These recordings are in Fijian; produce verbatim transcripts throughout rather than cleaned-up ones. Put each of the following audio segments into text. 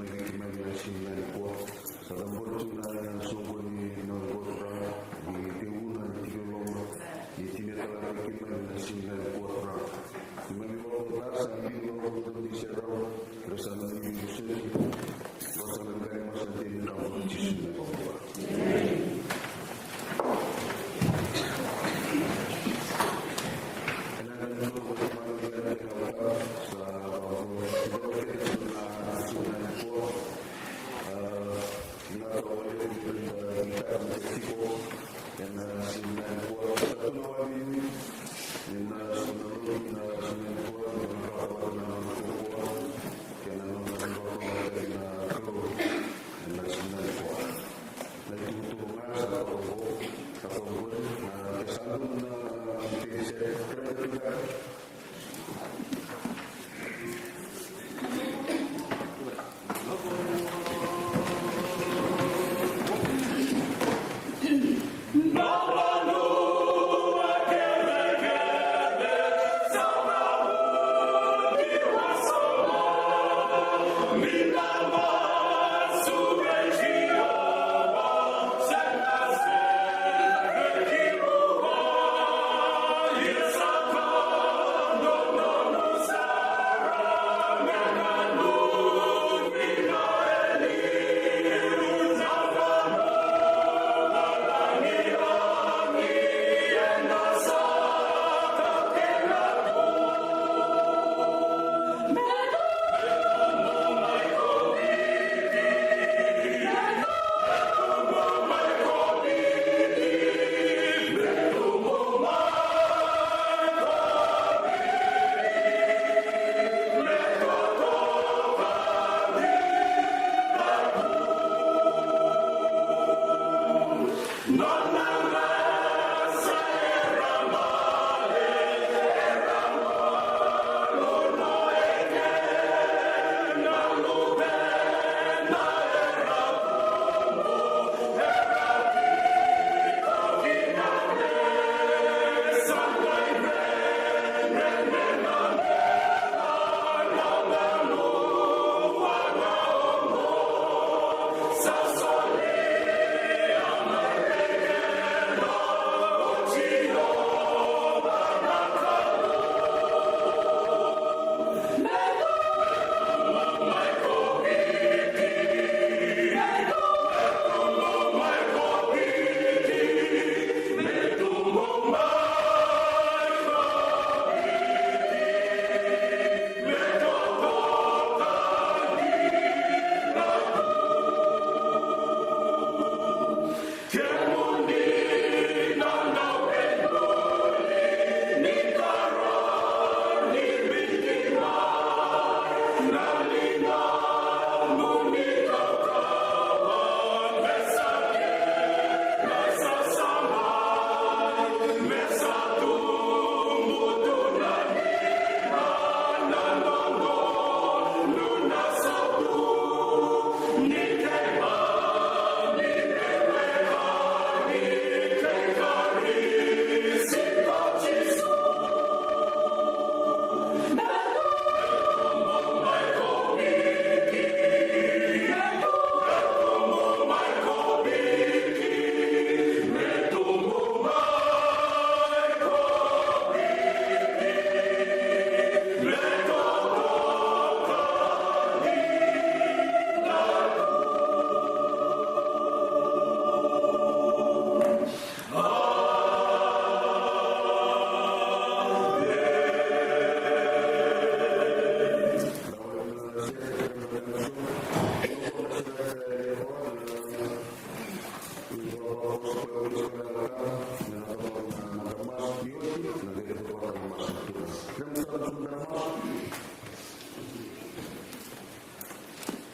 Keimami na siga nikua. Sa cabori tu na soqo ni noda Turaga ni tekivuna ni tiki loma. Ni tinia tale keimami na siga nikua, Turaga. Keimami vakavinavinaka sa bili vakavinavinaka ni serau. Ra sa na bili vosoti. Vata na qai masa teni na Jisu na iVakabula. Na itukutuku ga sa toka qo, sa toka qo, na ke sa donu na, na, na,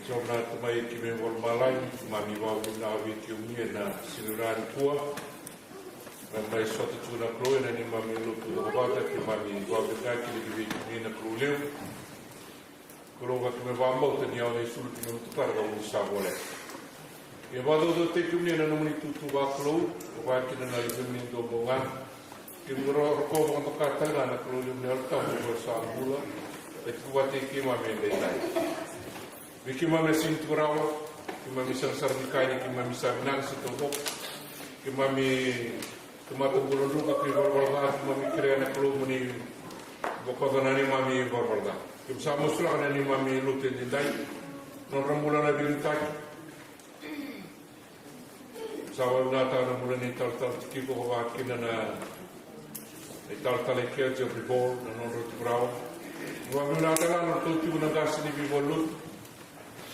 Jiova na Tamai keimami vakalomalagi, keimami vakavinavinaka vei kemuni ena siga nikua. Keimami mai sota tu na Kalou ena neimami lotu cakacaka, keimami vakavinavinaka kina vei kemuni na Kalou levu. Kalou ga keimami vakabauta ni yawa na isulu keimami tukuna ka ulu sa voleka. Keimami vakacaucautaki kemuni ena nomuni itutu vakalou, ka vaka kina na luvemuni duabau ga. Keimami ro-, rokova ka doka tale ga na Kalou levu na Yalo Tabu sa bula, ka tiko vata kei keimami edaidai. Vei keimami na sega ni tiko rawa, keimami sega sara ni kaya ni keimami sa vinaka se taucoko. Keimami tamata bula druka kei valavala ca, keimami kerea na Kalou mo ni bokoca na neimami valavala ca. Keimami sa masulaka na neimami lotu edaidai, nodra bula na veiliutaki. Sa vakavinavinakataka na bula ni talatala Tikiko, vaka kina na italatala i kea, Jeffrey Ball, na nodra tiko rawa. Vakavinavinakataka na nodratou tiko na qase ni veivalutu.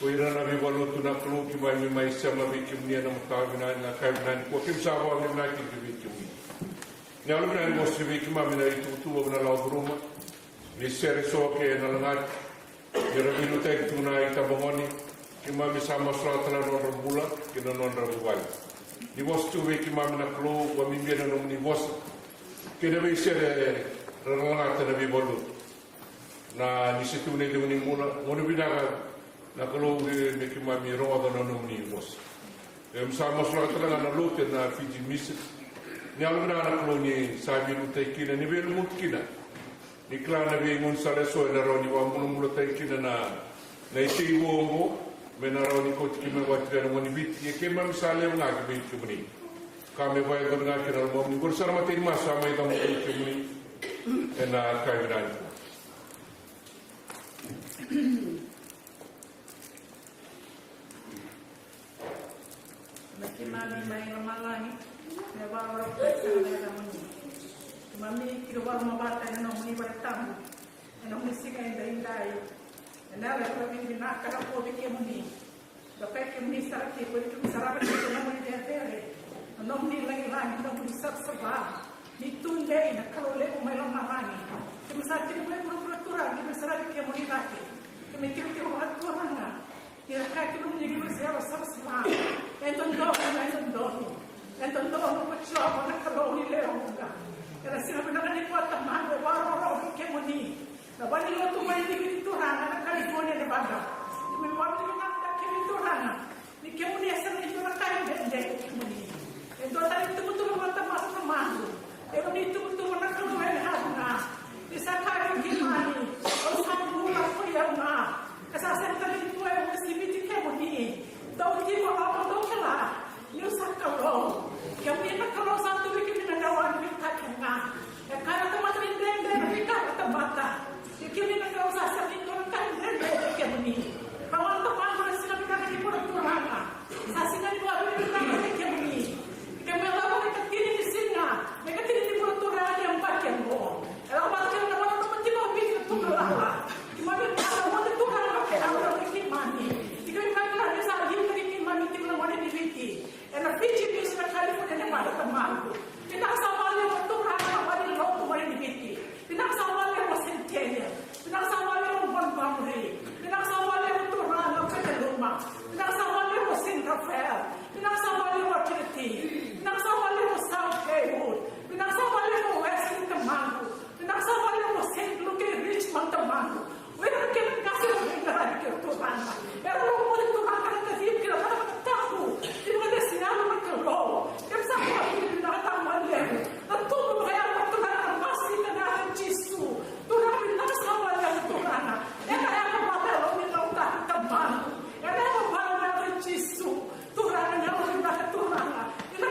Ko ira na veivalutu, na Kalou, keimami mai sema vei kemuni ena mataka vinaka, na yakavi vinaka nikua, keimami sa vakavinavinaka kina vei kemuni. Ni yalo vinaka ni vosa vei keimami na ituvatuva na Laucuruma, ni sere so kei na lagati, ni ra veiliutaki tu na itabagone. Keimami sa masulaka tale na nodra bula kei na nodra vuvale. Ni vosa tu vei keimami na Kalou, vakabibi na nomuni vosa kei na veisere ra lagata na veivalutu. Na ni se tu na icegu ni bula, gauna vinaka na Kalou, me keimami rogoca na nomuni vosa. Keimami sa masulaka tale ga na lotu ena Fiji Mission. Ni yalo vinaka na Kalou ni sa veiliutaki kina, ni veilumuti kina. Ni kila na veigaunisala eso ena rawa ni vakabulabulataki kina na, na itei vou oqo, me na rawa ni kauti keimami vata kei na gone ni Viti, ia keimami sa lewe ga ki vei kemuni. Ka me vakayacovi ga kina na lomamuni. Qori sara matai ni masu sa mai cavuta vei kemuni ena yakavi vinaka nikua. Na keimami mai lomalagi, me vakarau sara na yacamuni. Keimami kidavaki vata ena nomuni valetabu ena nomuni siga edaidai. Ena yalo vinaka ka na kovi kemuni. Dokai kemuni sara tiko, ni kemuni sarava tiko na nomuni cecere, na nomuni lagilagi, na nomuni savasava. Ni tudei na Kalou levu mai lomalagi. Keimami sa tiko mai vuravura, Turaga, keimami saravi kemuni cake. Keimami tikotiko vaka, Turaga, ni ra kaya tiko ni keimami sa yalo savasava. E dodonu, e dodonu, e dodonu ko Jiova na Kalou ni lewe vuqa. Ena siga vinaka nikua, Tamaqu, e vakarorogo vei kemuni na valenilotu mai Viti, Turaga, na California, Nevada. Keimami vakavinavinakataka kemuni, Turaga, ni kemuni e sega ni dua na ka e dredre vei kemuni. E dua tale na ituvatuva vakatamata, Tamaqu. E dua na ituvatuva, na Kalou, e levu ga. Ni sa kaya vei keimami, au sa bula ko i au ga. Ka sa sega tale ni dua e uasiviti kemuni. Dou tiko, au dou kila niu sa Kalou. Kemuni na Kalou, sa tu vei kemuni na lewa ni veika kece ga. E kaya na tamata ni dredre na veika na tamata. Ia kemuni na Kalou, sa sega ni dua na ka e dredre vei kemuni. Ka vaka, Tamaqu, na siga vinaka ni bula, Turaga, sa siga ni vakavinavinaka vei kemuni. Keimami lako ena ikatini ni siga, na ikatini ni bula, Turaga, ni yabaki oqo. E lako vata kei na nona mataka o Viti, na tugalala. Keimami lako vata, Turaga, ke lako vata kei keimami. Ni keimami kila ni sa liutaki keimami tiko na gone ni Viti ena Fiji Mission, na California, Nevada, Tamaqu. Vinaka sara vakalevu, Turaga, na valenilotu mai Viti. Vinaka sara vakalevu, Centennial. Vinaka sara vakalevu, Montgomery. Vinaka sara vakalevu, Turaga, Petaluma. Vinaka sara vakalevu, Saint Raphael. Vinaka sara vakalevu, Trinity. Vinaka sara vakalevu, South Haywood. Vinaka sara vakalevu, Wesley, Tamaqu. Vinaka sara vakalevu, Saint Luke, Richmond, Tamaqu. O ira na kena qase era veiqaravi kei ira, Turaga. Era lako mai, Turaga, na kacivi kei na cakacaka tabu ni vakasinaiti na Kalou. Keimami sa vakavinavinakataka vakalevu na tubu vakayalo, Turaga, na basika ena yaca i Jisu. Turaga, vinaka sara vakalevu, Turaga. Ena yaco vakayalo ni Laucuruma, Tamaqu. Ena yaco vakayalo ena yaca i Jisu. Turaga, na yalo vinaka, Turaga. Ni na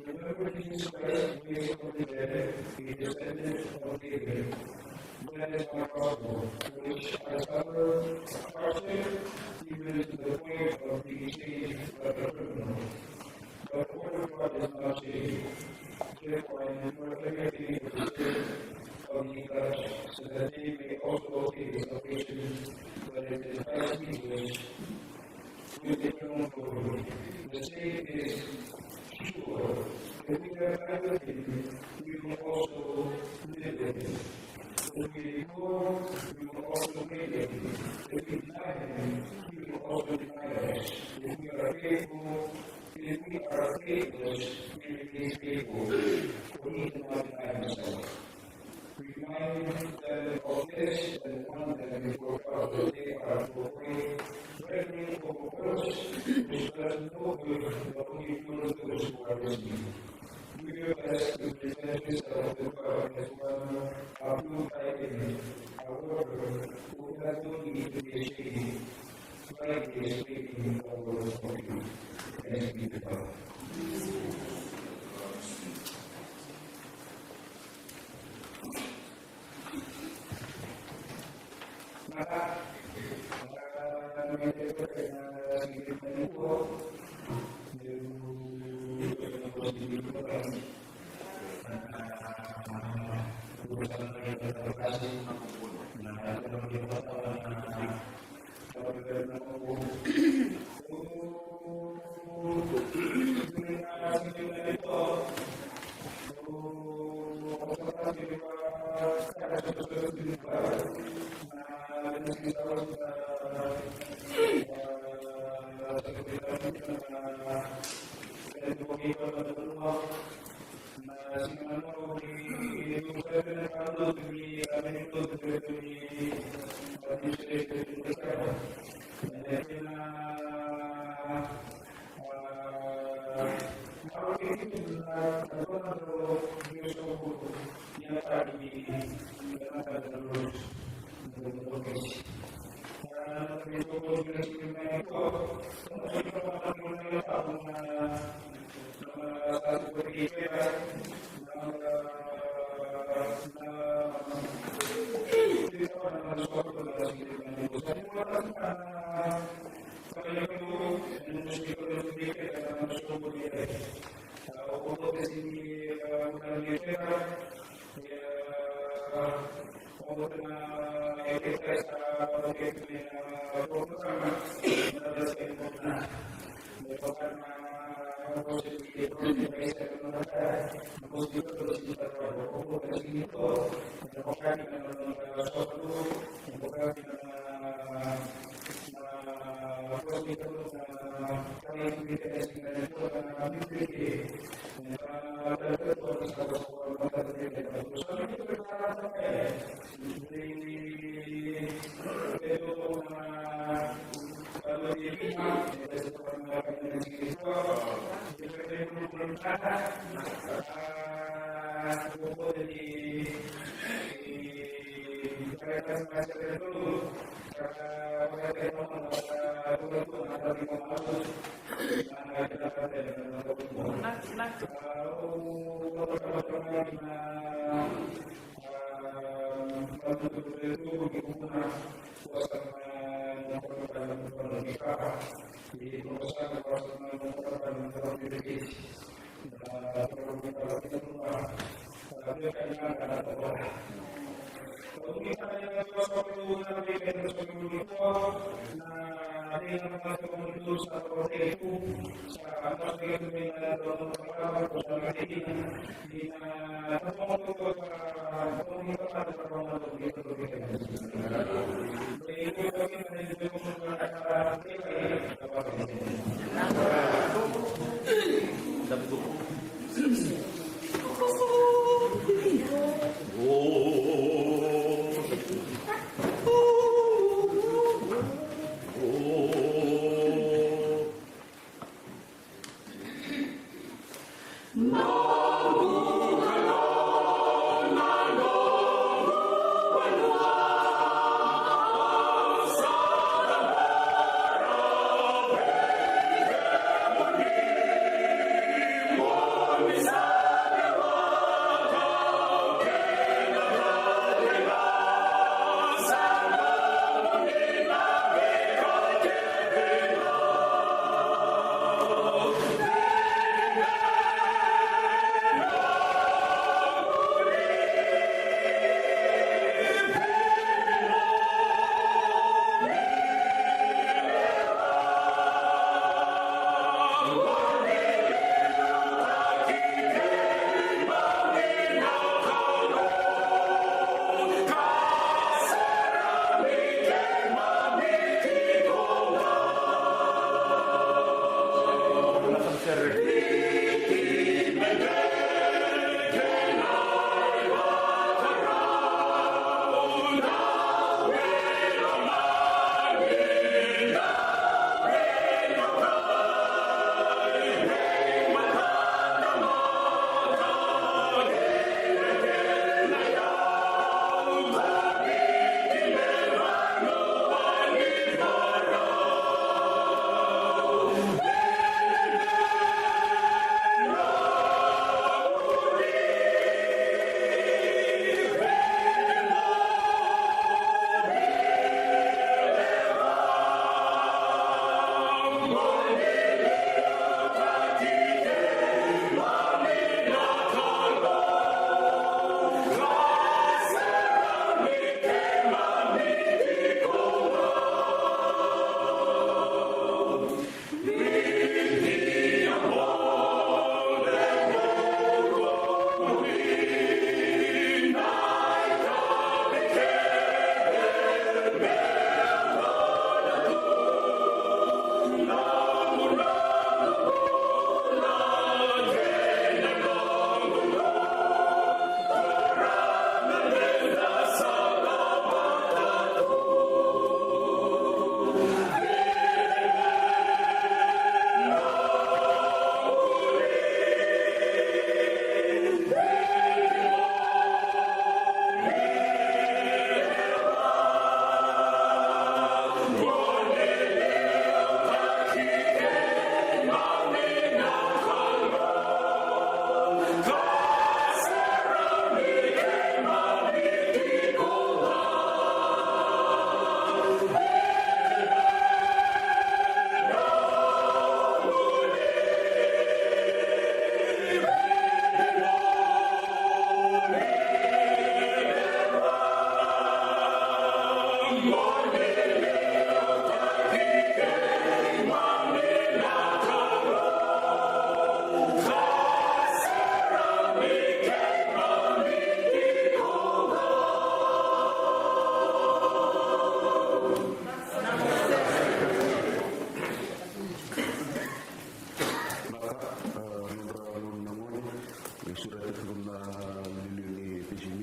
Remember Jesus Christ raised from the dead, a descendant of David. That is my gospel, for which I suffer hardship, even to the point of being changed like a criminal. But the word of God is not changed. Therefore, I endure everything for the sake of the elect, so that they may also obtain the salvation that is in Christ Jesus with eternal glory. The saying is sure: if we abide with him, we will also live with him. If we endure, we will also reign with him. If we deny him, he will also deny us. If we are faithful, if we are faithless, he remains faithful, for he cannot deny himself. Remind them of this and warn them before God that they are to avoid brethren over words, which does no good, but only fools those who are listening. Do your best to present yourself to God as one approved by him, a worker who has no need to be ashamed, rightly explaining the word of truth. Thanks be to God.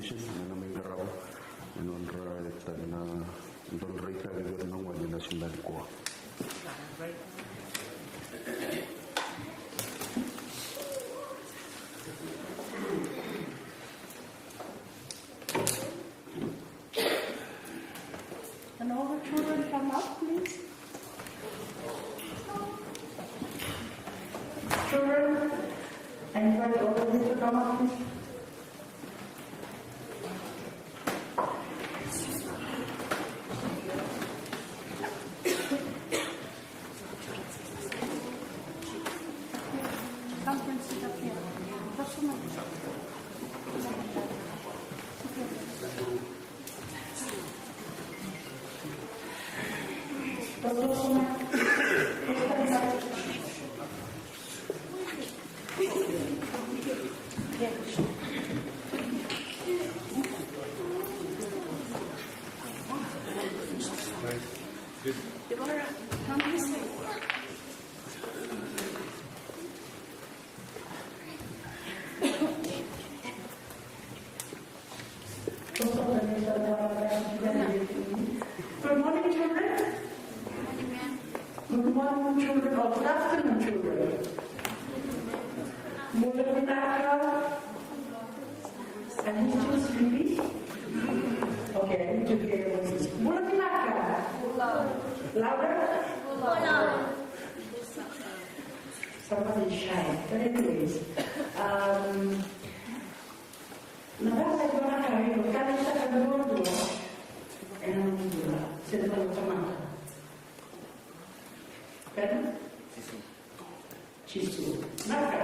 Na mai qarava e nodra, e tani na nodra itavi vei ira na gone na siga nikua. Can all the children come up, please? Children, I invite all of you to come up, please. Come and sit up here. Just a minute. Deborah, come this way. Good morning, children. Good morning, children. Oh, good afternoon, children. Bula vinaka. Are you still sleepy? Okay, I need to hear your voices. Bula vinaka. Louder. Somebody is shy. But anyways, um, na cava e dua na ka o na kila ni sa ka duadua ena nomu bula se na tamata? Kena? Jisu. Na ka.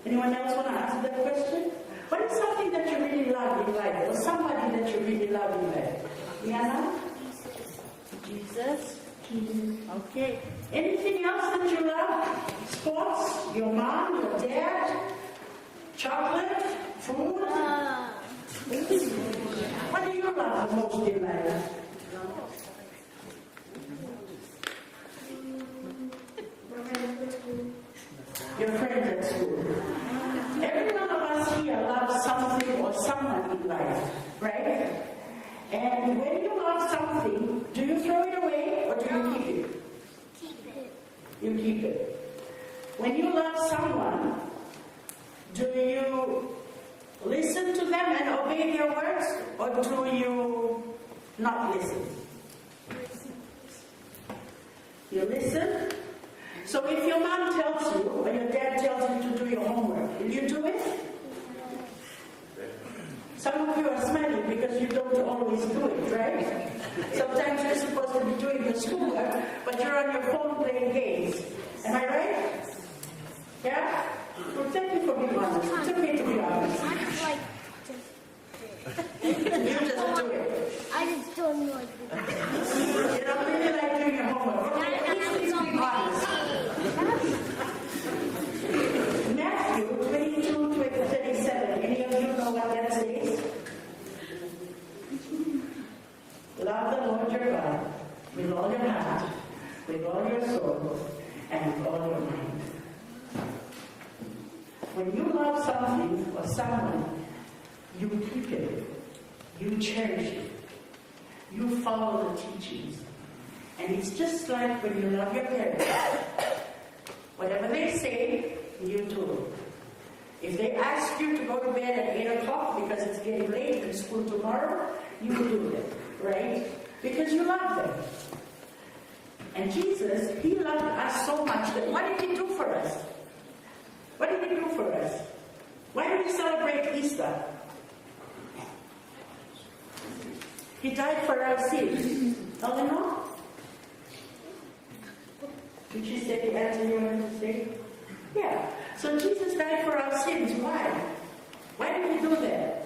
Anyone else want to answer that question? What is something that you really love in life, or somebody that you really love in life? Yana? Jesus. Okay. Anything else that you love? Sports? Your mom? Your dad? Chocolate? Food? What do you love the most in life? Your friends at school. Every one of us here loves something or someone in life, right? And when you love something, do you throw it away or do you keep it? You keep it. When you love someone, do you listen to them and obey their words, or do you not listen? You listen. So if your mom tells you or your dad tells you to do your homework, will you do it? Some of you are smiling because you don't always do it, right? Sometimes you're supposed to be doing your schoolwork, but you're on your phone playing games. Am I right? Yeah? Well, thank you for being honest. It's okay to be honest. You just do it. I just don't know. You don't really like doing your homework. Okay, please, please be honest. Matthew twenty-two, twenty, thirty-seven. Any of you know what that says? Love the Lord your God with all your heart, with all your soul, and with all your mind. When you love something or someone, you keep it, you cherish it, you follow the teachings. And it's just like when you love your parents. Whatever they say, you do. If they ask you to go to bed at eight o'clock because it's getting late and school tomorrow, you will do it, right? Because you love them. And Jesus, he loved us so much that what did he do for us? What did he do for us? Why do we celebrate Easter? He died for our sins. Eleanor? Did she say the answer you wanted to say? Yeah. So Jesus died for our sins. Why? Why did he do that?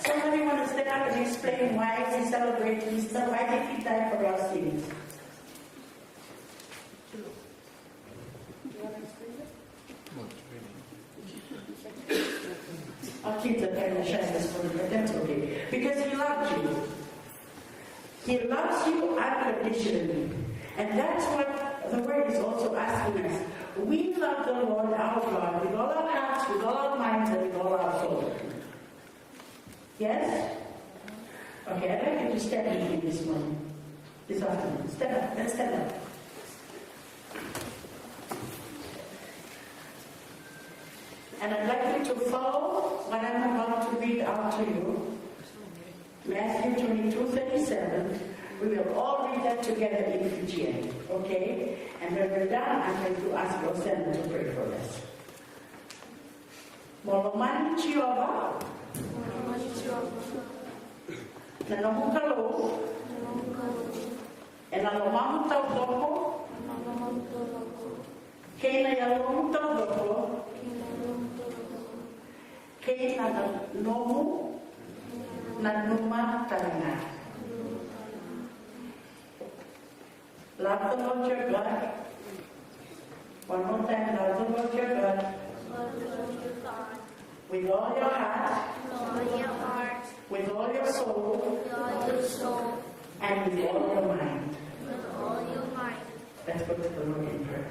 Somebody want to stand up and explain why we celebrate Easter? Why did he die for our sins? You want to explain it? Our kids are kind of shy this morning, but that's okay. Because he loved you. He loves you unconditionally. And that's what the word is also asking us. We love the Lord our God with all our hearts, with all our minds, and with all our soul. Yes? Okay, I'd like you to stand with me this morning, this afternoon. Stand up, let's stand up. And I'd like you to follow what I'm about to read out to you. Matthew twenty-two thirty-seven. We will all read that together in Fijian, okay? And when we're done, I'm going to ask Rosanna to pray for us. Mo lomani Jiova na nomu Kalou ena lomamu taucoko, kei na yalomu taucoko, kei na nomu nanuma talega. Love the Lord your God. One more time, love the Lord your God. With all your heart, with all your soul, and with all your mind. Let's go to the Lord in prayer.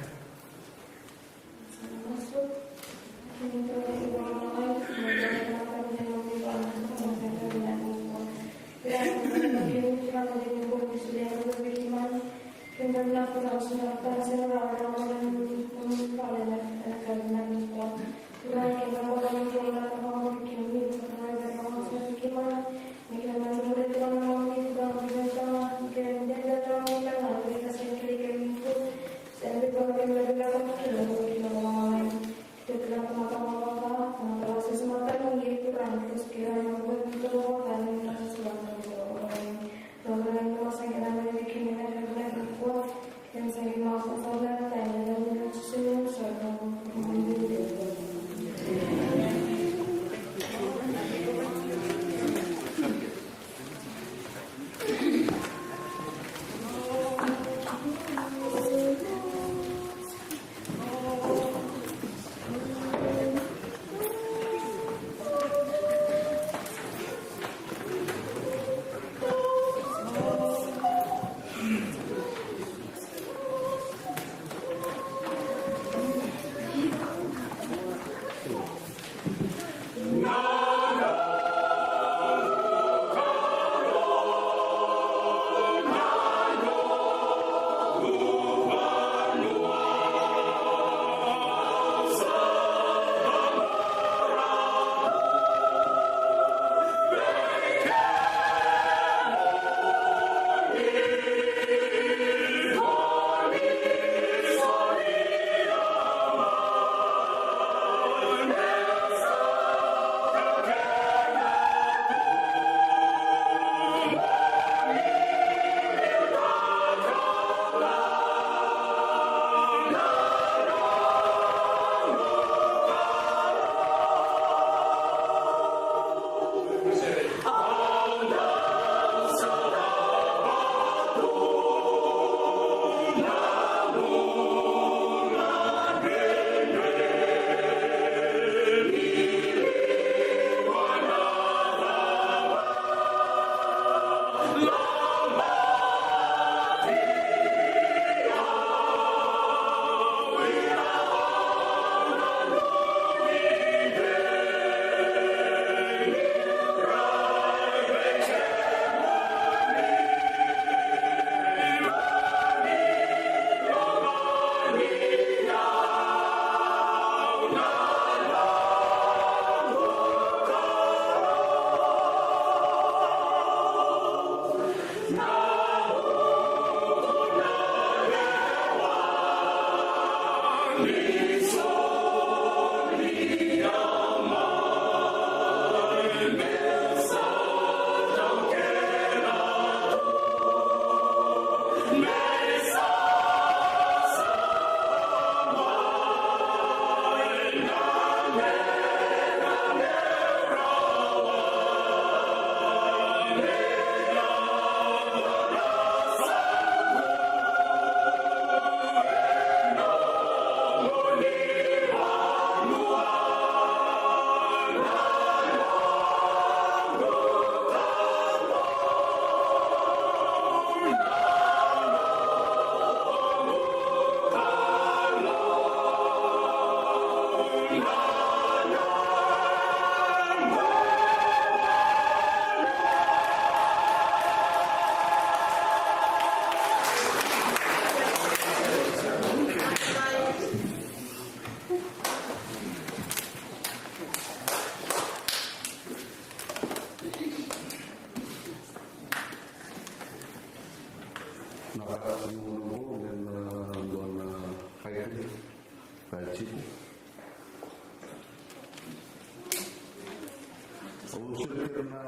Au soli keda na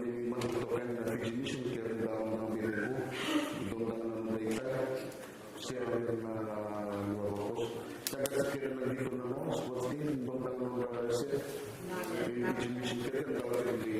ni mani toka yani na Fiji Mission, keda na dau na bebe ko dodonu na dai kai. Sera na lua vapos. Saka keda na dito na mo sports team dodonu na se. Fiji Mission keda na dau keda di.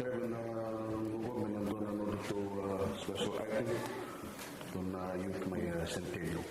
Kevin, uh, we'll go with another, another, uh, special item. Dua na youth mai, uh, Centennial.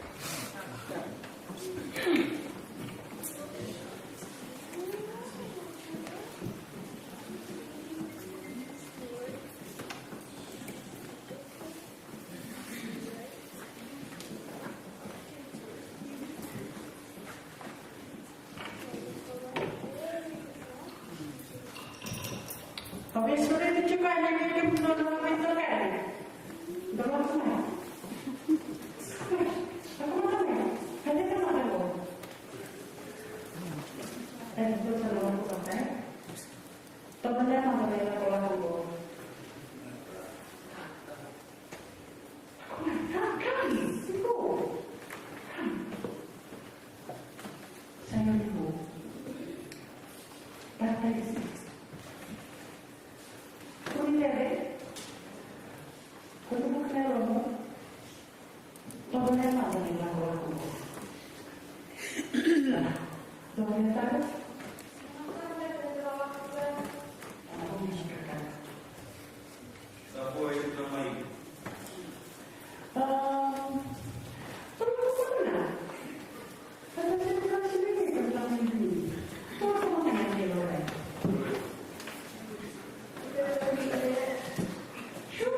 Sure,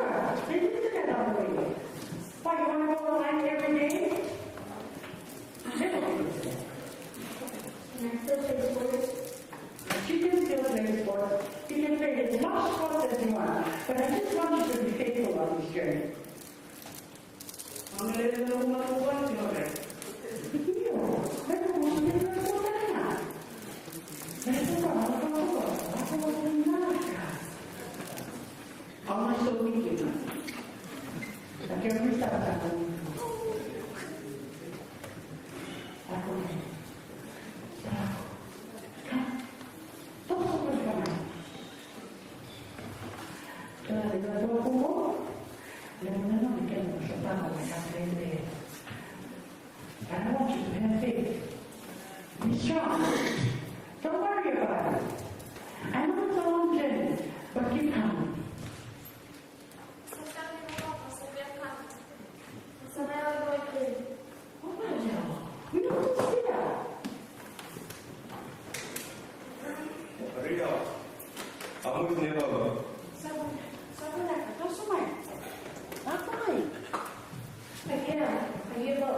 they do that already. Why, you wanna go online every day? They don't do that. Can I still play sports? She can still play sports. You can play as much sports as you want. But I just want you to be faithful on this journey. But I want you to have faith. Be strong. Don't worry about it. I know it's a long journey, but keep coming. Maria, amo ni baba. Sabu, sabu na ka, toso mai. Lako mai. Akira, akira.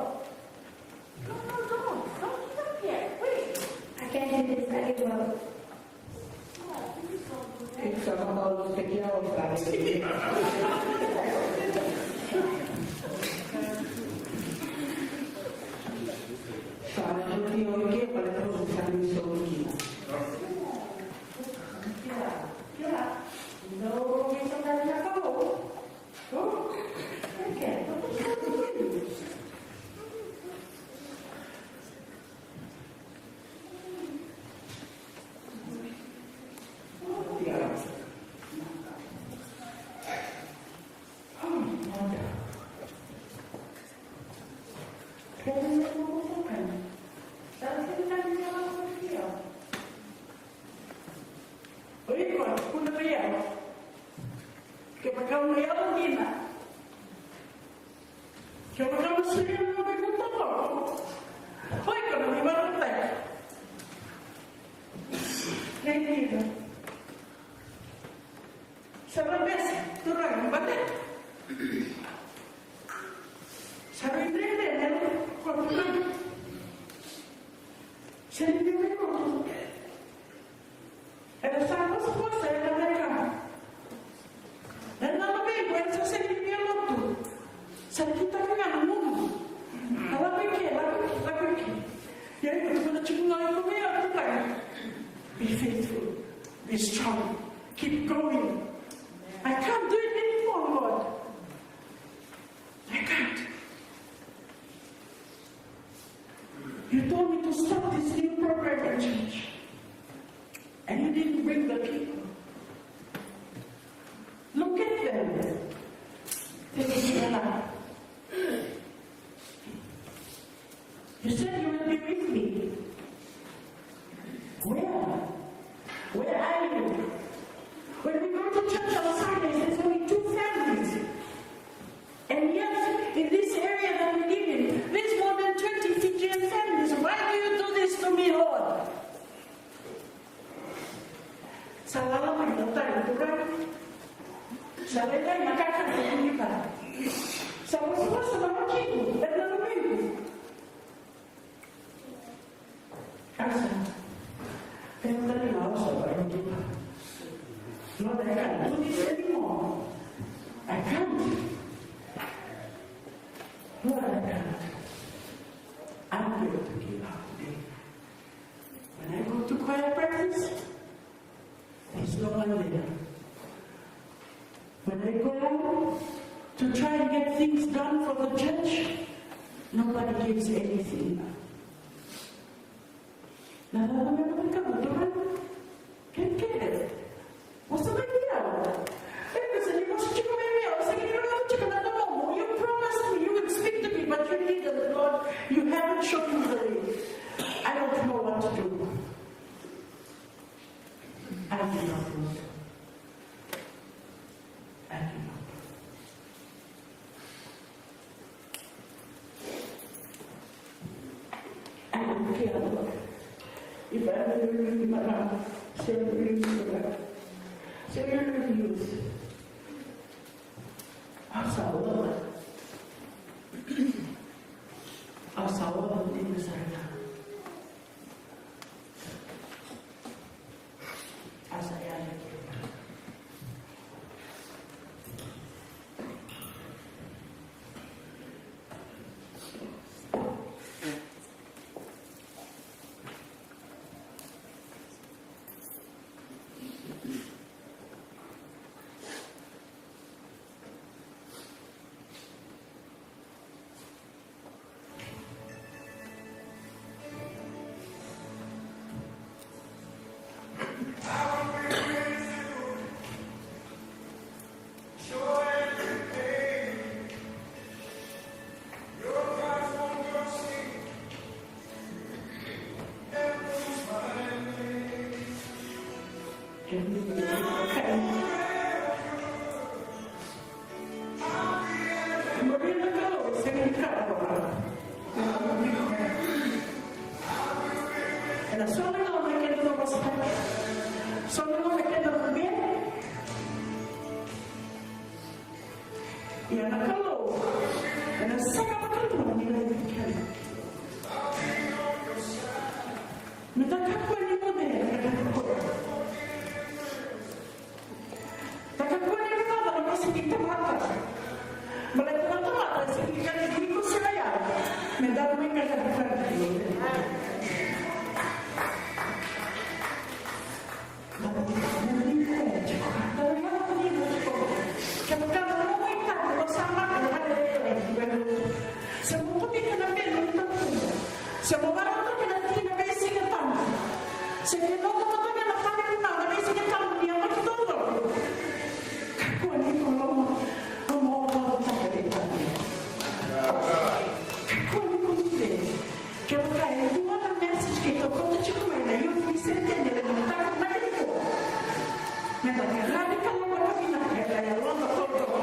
Come on, come on. Don't get up yet. Wait. I can't do this. I give up. Oi, iko, tukuna vei au. Kevaka o na yalo dina. Kevaka o na solia na nomu itukutuku, o iko na veivakarautaki. Kei dina. Sa ra bese, turaga, bate. Sa ra idredre, ne, ko turaga. Sa ni dina ko tu. Era sa vosa, era veka. Na lalavi qo era sa sega ni via lotu. Sa kitaka ga na gunu. A lako i ke, lako i ke, lako i ke. Ia, iko tukuna tiko ga o iko vei au, tukuna, "Be faithful, be strong, keep going. I can't do it anymore, Lord. I can't. You told me to start this new program in church, and you didn't bring the people. Look at them. They are not. You said you will be with me. Where? Where are you? When we go to church on Sundays, there's only two families. And yet, in this area that we live in, there's more than twenty Fijian families. Why do you do this to me, Lord?" Sa lala mai na tani, Turaga. Sa lailai na kakana ni tani. Sa vosavosa na watiqu ena luvequ. Asa. Kena tani na osa varautipa. Lord, I can't do this anymore. I can't. Lord, I can't. I'm going to give up today. When I go to choir practice, there's no one there. When I go to try and get things done for the church, nobody gives anything. Na cava me vaka, Turaga? Kere, kere. Vosa mai vei au. E, vosa ni vosa tiko mai vei au. Sa ni vosa tiko na nomu. You promised me you would speak to me, but you didn't, Lord. You haven't shown me the way. I don't know what to do. I give up, Lord. I give up. I don't care, Lord. If I have to lose my mom, send me to God. Send me to lose. Au sa oca. Au sa oca dina sara ga. Ia na Kalou ena sega vakadua ni laivi keda. Meda kakua ni guce ena ka da kakua. Da kakua ni rogoca na vosa ni tamata. Baleta na tamata e sega ni kaya ni iko sega ya. Meda mai kaya na ka. Se mo kauta na belu ni tautuba. Se mo vakarautaka na tina veisiga tabu. Se mo kauta na tani vunau na veisiga tabu ni yabaki taucoko. Kakua ni ko loma, loma vakarautaka na tani. Kakua ni ko loma. Kevaka e dua na message keitou kauta tiko mai na youth ni centenary ena mataka vinaka nikua, meda qaravi Kalou vakavinaka ena yaloda taucoko.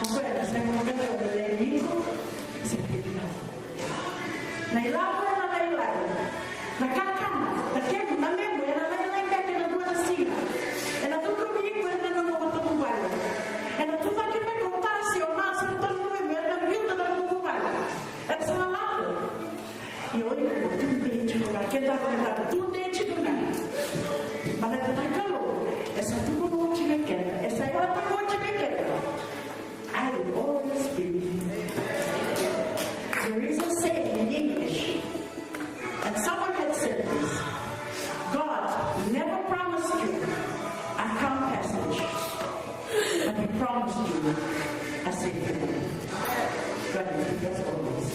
O koya na sega ni bera ni lewe ni iko, se I say thank you. God is with us always.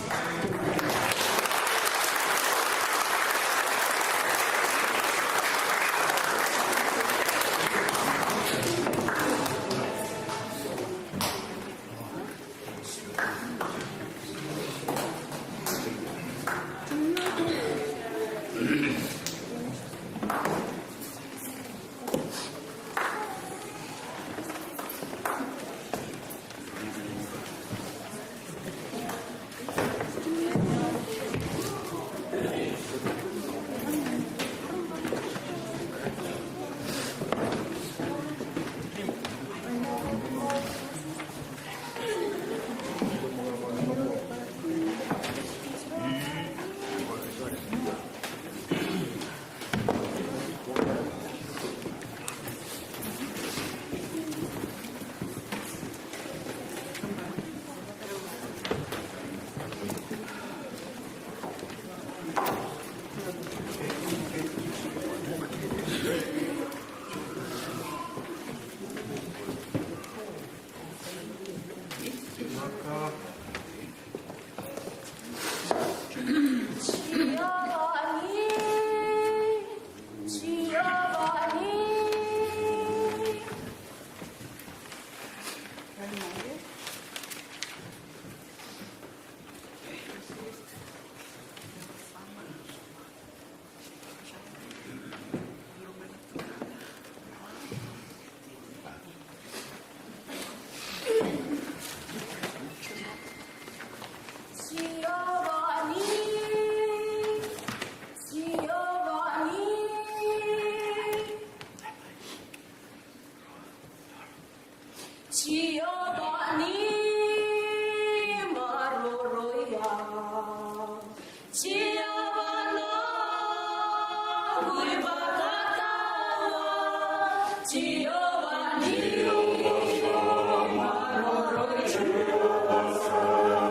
Jeová ni maroroi au. Jeová na guivakarau. Jeová ni maroroi au.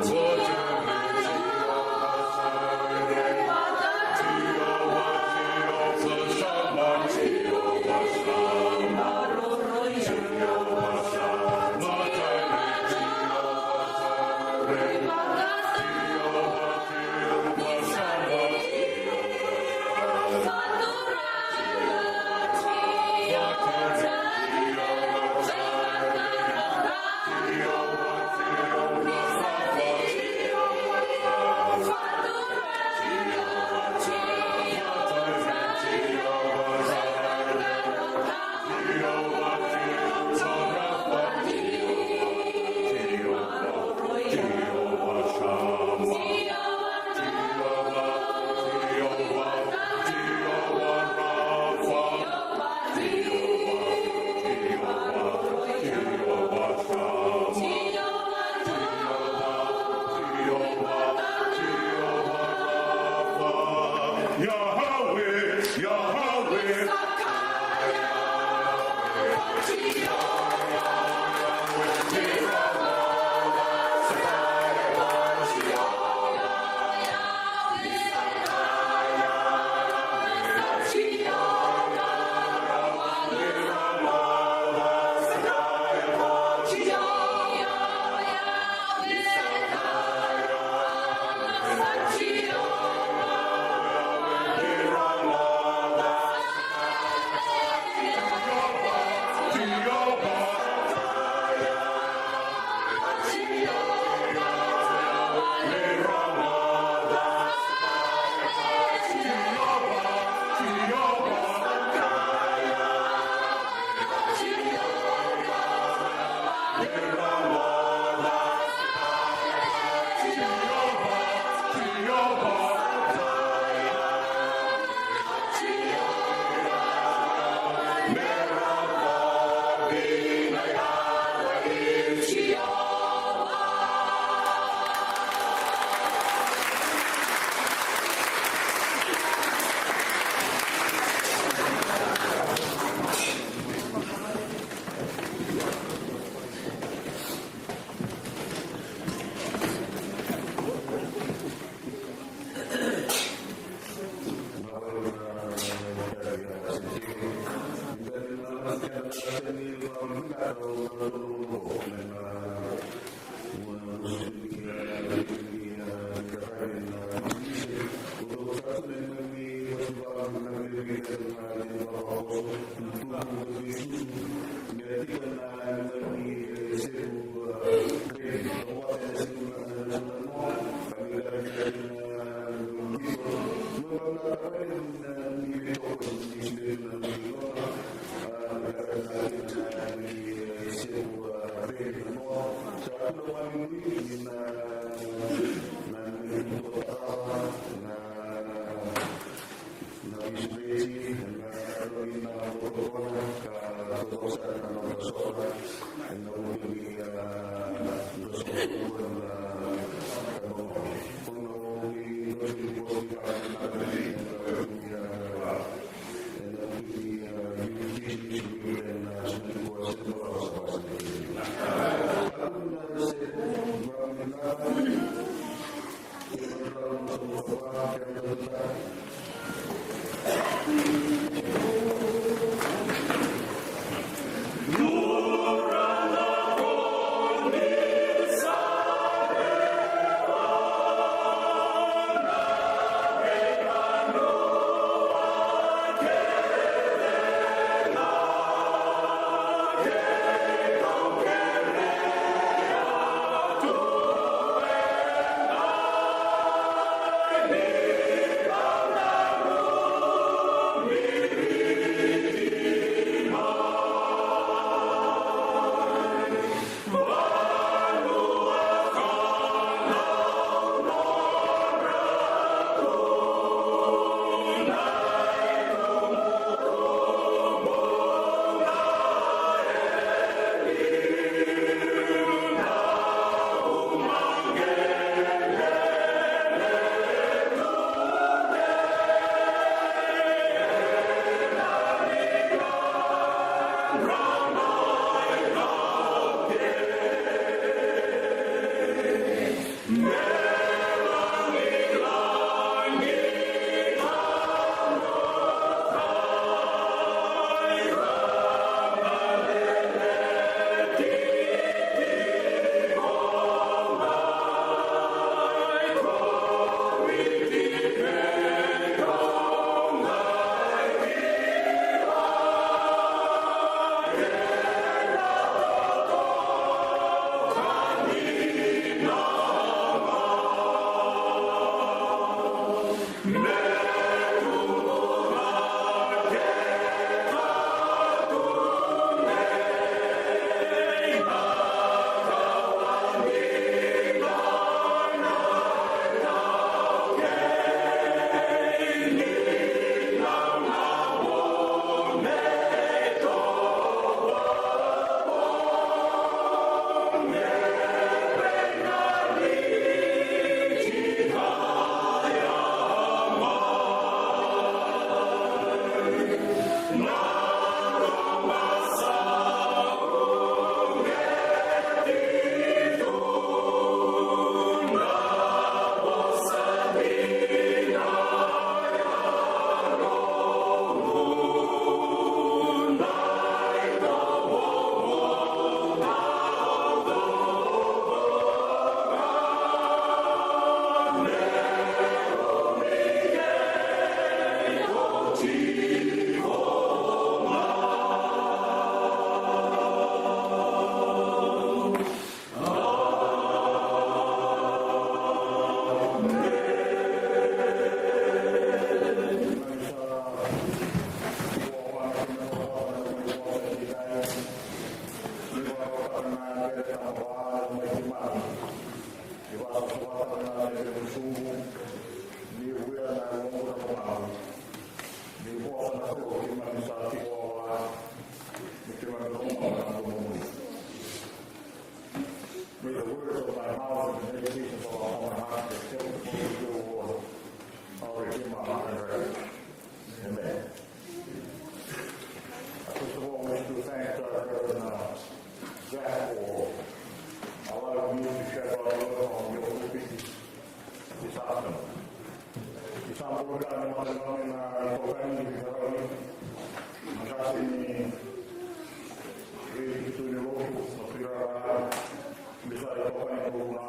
Vakanikau na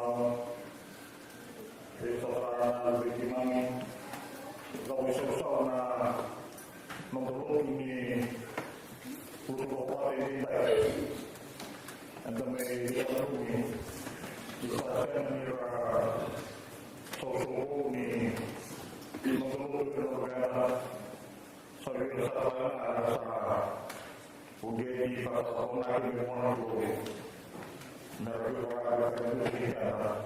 veisautara na veitimami. Cau isausau na noda lotu ni lotu vakavata edaidai. Eda mai veitalanoa ni sa sega ni ra sausau vou ni noda lotu e na vegana. Sa vei sa vagana sa uqeti ka sa vakanaki me vona tu. Me ra veivakarau ka ra veivakarau.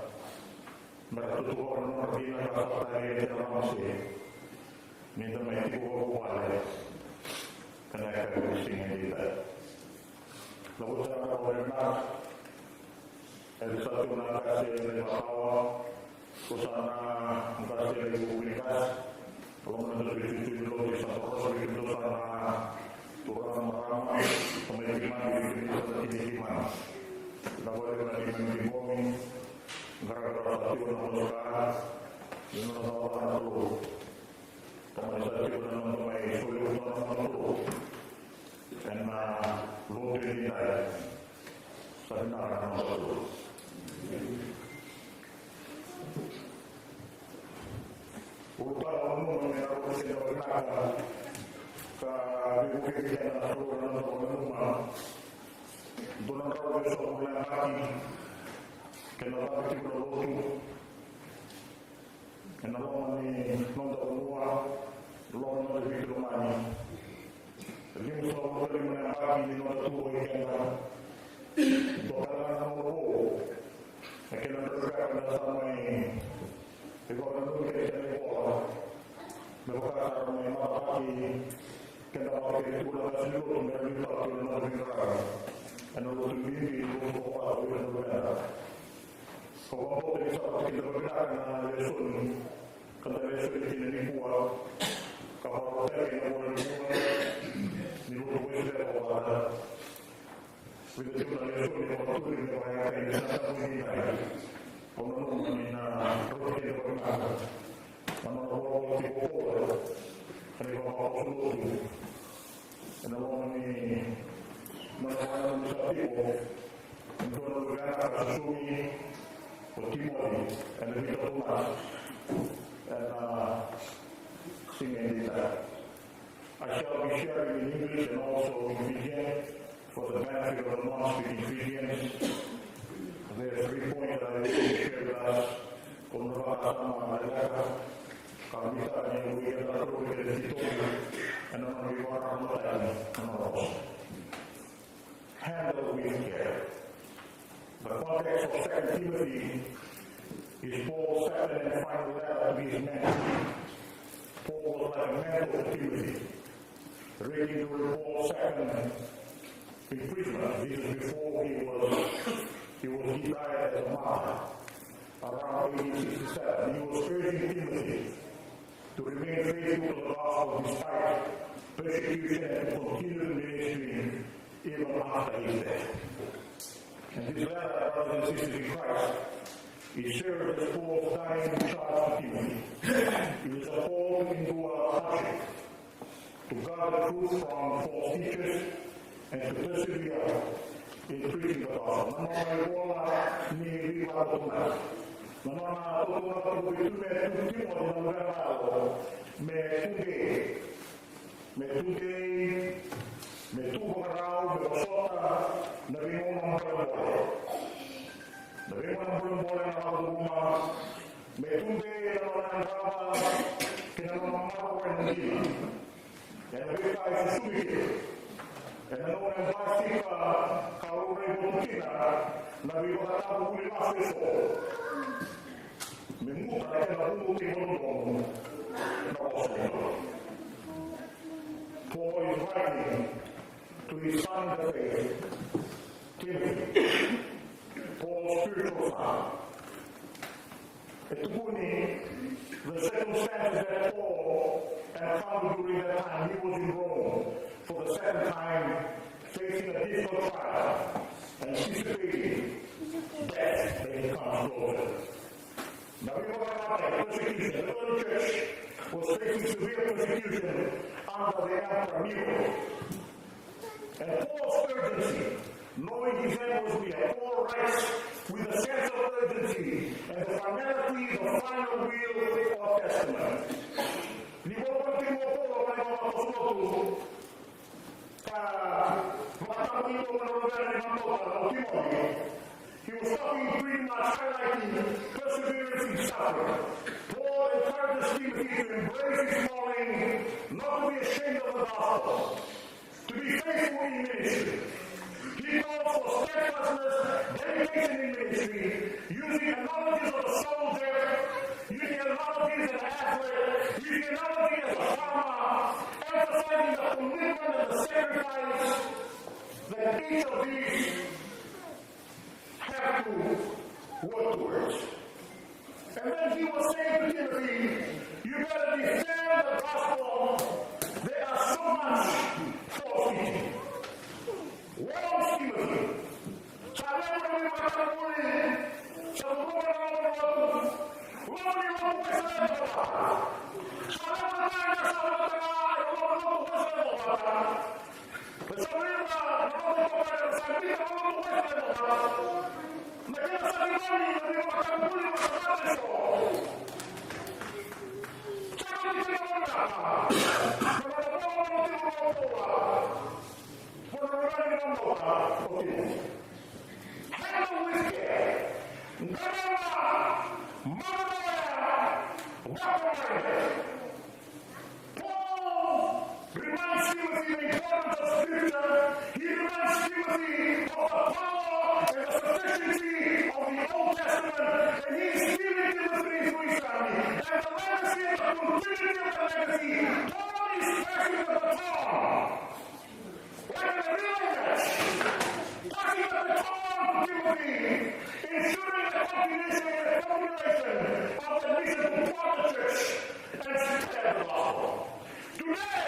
Me ra tutuka na nodra dina ka sa tari e tera vamase. Ni da mai tiko vakavuvale. Ka na yakavi ni siga edaidai. Cavuta na ka o Renata. E sa tu na qase e Vakawa. Ko sa na qase e Vakawa. Loma na dua vei itutu ni lotu i Santa Rosa, vei kemudou sa na turaga, marama, sa mai keimami, vei kemudou sa na tini keimami. Na vale na keimami keimami, qaravi rawa sa tiko na noda ka, ni nona cakacaka na Kalou. Tamani sa tiko na noda mai soli oti na noda Kalou. Ena lotu edaidai. Sa vinaka na noda Kalou. Ulutaga au nanuma me na rauti keda vinaka ka veivukei keda na Kalou na noda vanua. Dua na drau vei so na yabaki kei na vaka tiko na lotu ena loma ni noda vanua, loma ni noda veitilomani. Limasagavulu ka lima na yabaki ni noda tu vei keda. Dua tale ga na noda vou. Na kena dredre ka da sa mai veivakananumi keda kei na ivola. Me vaka sa ra mai matavaki keda vata kei na tiko na qase ni lotu me ra liutaka tiko na noda veiqaravi. Ena lotu bibi, lotu vakavata, lotu na luveda. Ko vakabauta ni sa vata kei na vavinaka na lesoni. Ka da lesoni kina nikua, ka vakarautaki ena ivola ni Vua ni lotu Wesele vakavata. Vica tiko na lesoni vakaturi me vakayagataki ena siga ni daidai. Au nanuma ni na rauti keda vakavinaka na nona volavola tiko o Paula ena ivavakoso lotu. Ena loma ni nona vakananumi sa tiko e dua na luvena ka susugi o Timoci ena vica na masu ena siga edaidai. I shall be sharing in English and also in Fijian for the benefit of the non-speaking Fijians. There are three points that I wish to share with us. Ko na vakasama na leqa ka mita ni ui ena kuru ena titobu ena nona ivakarau mataki na nona vosa. Handle with care. The context of Second Timothy is Paul's second and final letter to his mentor. Paul was like a mentor to Timothy, reading during Paul's second imprisonment. This is before he was, he was, he died as a martyr around A D sixty-seven. He was urging Timothy to remain faithful to the gospel despite persecution and to continue the ministry even after his death. And this letter, brothers and sisters in Christ, it serves as Paul's dying charge to Timothy. It is a call to endure hardship, to guard the truth from false teachers, and to persevere in preaching the gospel. Na nona ivola ni veivakalougatataki. Na nona tautauvata tiko vei Timoci na luvena yalo me tudei, me tudei, me tu vakarau, me vosota na veigauna bolebole. Na veigauna bolebole na lako curuma, me tudei ena nona yadrava kei na nona maroroya na dina. Ena veika e susugi kina ena gauna e basika ka laurai votu kina na veivakatabu vuli lasu eso. Me muta na kena vuvu kei vododomo na vosa ni Kalou. Paul is writing to his son in the faith, Timothy, Paul's spiritual son. E tukuni the circumstances that Paul encountered during that time. He was in Rome for the second time, facing a difficult trial, anticipating death that he comes closer. Na veivakaraitaki, persecution, the early church was facing severe persecution under the emperor Nero. And Paul's urgency, knowing his end was near, Paul writes with a sense And the finality, the final will or testament. Ni vou vou tiko vou vou vou vou vou vou vou ka vakataka tiko vou vou vou vou vou vou vou vou. He was talking pretty much highlighting perseverance in suffering. Paul encourages Timothy to embrace his calling, not to be ashamed of the gospel. To be faithful in ministry. He calls for steadfastness, dedication in ministry, using analogies of a soldier, using analogies of an athlete, using analogy as a farmer, emphasizing the commitment and the sacrifice that each of these have to work towards. And then he was saying to Timothy, you better defend the gospel. There are so much false teaching. Warns Timothy. Sa levu na veivakatakuri, sa vuka na lotu, lotu ni lotu Wesele. Sa levu na ka sa vuka na lotu Wesele. Handle with care. Paul reminds Timothy the importance of scripture. He reminds Timothy of the power and the sufficiency of the Old Testament. And he is building Timothy through his family. And the legacy and the continuity of the legacy, Paul is passing the baton. Like a relay match, passing the baton to Timothy, ensuring the continuation and the continuation of the mission to plot the church and spread the gospel. Today,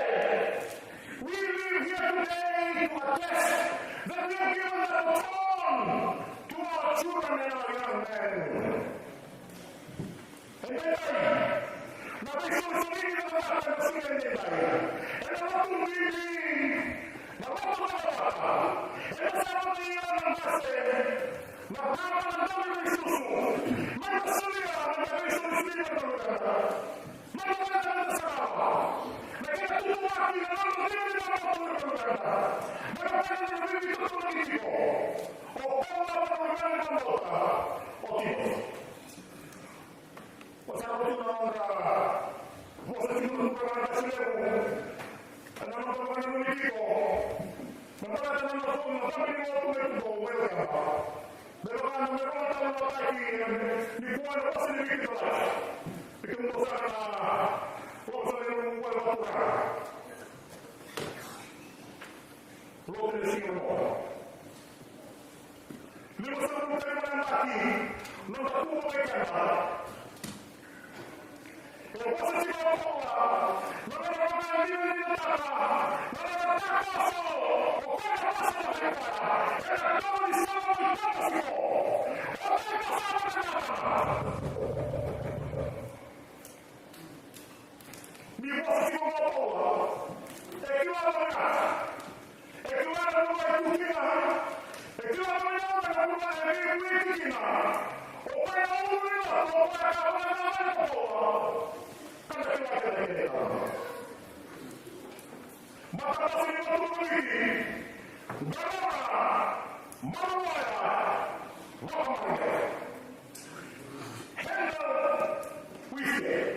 we live here today to attest that we have given the baton to our children and our young men. E dai, na veisolisoli ni cakacaka na siga e dai. Ena lotu bibi, na lotu cakacaka. Ena sava mai na base, na baba na dau ni veisusu. Mai na solia na veisolisoli ni cakacaka. Mai na veisolisoli ni cakacaka. Na kena tutuvaki na nona veisolisoli ni cakacaka. Mai na veisolisoli ni cakacaka. O Paula na veisolisoli ni cakacaka. O Timothy. Sa rauta tu na nodra vosa tiko na nodra qase levu. Ena nodra vakananumi tiko na baleta na nodra, na cakacaka ni lotu mai Tubou, mai Lakeba. Me vaka na me rogoca na nodra taki nikua na vosa ni Viti Talaki. Ni kemudou saka na vosa ni Viti Talaki. Lotu ni siga oqo. Limasagavulu ka lima na yabaki, noda tu vata kei keda. E vosa tiko o Paula, na nona vakadinadinataka na nona takoso, o koya na vosa ni Viti Talaki, ena domo ni sala mai Tamasiko. O koya na vosa ni Viti Talaki. Ni vosa tiko o Paula, e kila vinaka. E kila na vanua e tu kina. E kila vinaka na vanua e veivutuni kina. O koya na ulu ni lotu, o koya ka vakacavani ko Paula. Ka na kila kece na kena itavi. Matabose ni lotu Viti, qarauna, maroroya, vakamarautaka. Handle with care.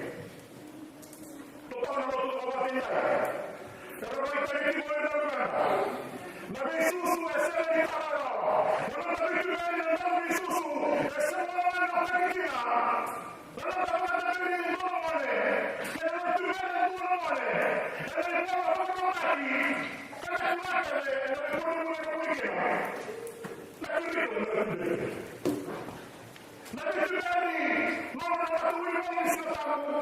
Totolo na lotu vakavakadai. Era vakataki tiko na luveda. Na veisusu e sega ni tara rawa. Na noda veituberi na dau veisusu e sega ni tara rawa. Na noda vakatuberi e dua na gone. Kei na noda tuberi e dua na gone. Ena ivola vakarautaki. Ka na kila kece ena ivola ni gone na kuri kina. Na kuri kina na tuberi. Na veituberi, nona na matawiri voli ni Siga Tabu.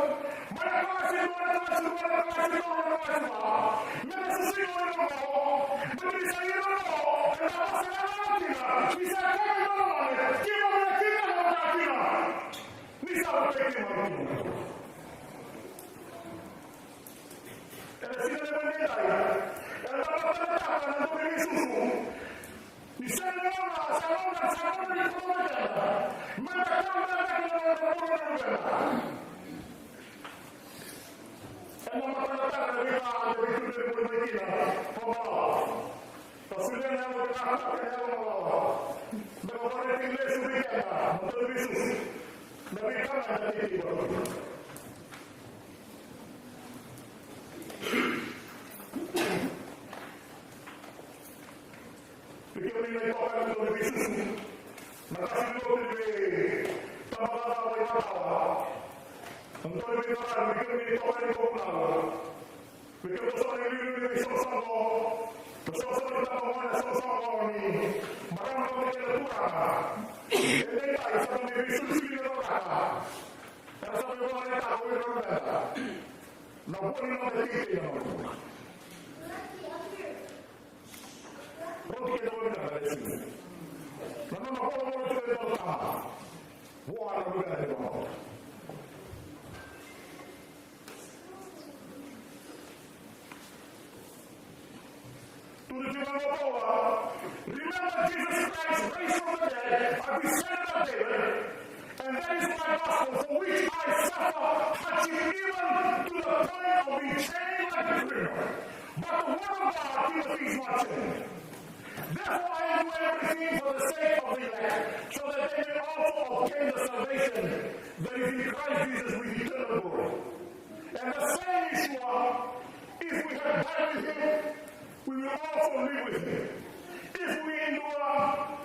Mai na kalasi dua, na kalasi rua, na kalasi tolu, na kalasi va. Me na susugi o ira oqo. Me ni sa ira oqo, ena vosa na Viti Talaki. Ni sa kena dua na gone, kena dua na kena dua na kena. Ni sa vosa kena dua na kena. Ena siga levu edaidai, eda vakataka na dau ni veisusu. Ni sega ni gauna, sa gauna, sa gauna ni kau na keda. Meda kau na keda, Ena yalo vinaka, ena yalo mamawa. Me ka vakaraitaki lesu vei keda na Turaga o Jisu na veika eda teitei vakataki. Vei kemuni na itokani ni Turaga o Jisu, na qase ni lotu ni veitabagaca vakaivakatawa, na Turaga ni veiqaravi, vei kemuni na itokani ni Turaga. Vei kemuni sara na iliuliu ni veisoqosoqo, na soqosoqo ni tabagone, soqosoqo ni marama vata kei na turaga. E dai, sa mai veisulisuli na cakacaka. Era sa mai vakaraitaka o ira na luveda na vua ni noda teitei na noda bula. Rauti keda vakavinaka na lesu. Na nona volavola tiko e dua na tama vua na luvena ni vakabauta. Tukuna tiko o Paula, "Remember Jesus Christ raised from the dead, a descendant of David, and that is my gospel, for which I suffer hardship even to the point of being chained like a criminal. But the word of God, Timothy, is not chained. Therefore I endure everything for the sake of the elect, so that they may also obtain the salvation that is in Christ Jesus with eternal glory." And the same is sure, if we have died with him, we will also live with him. If we endure,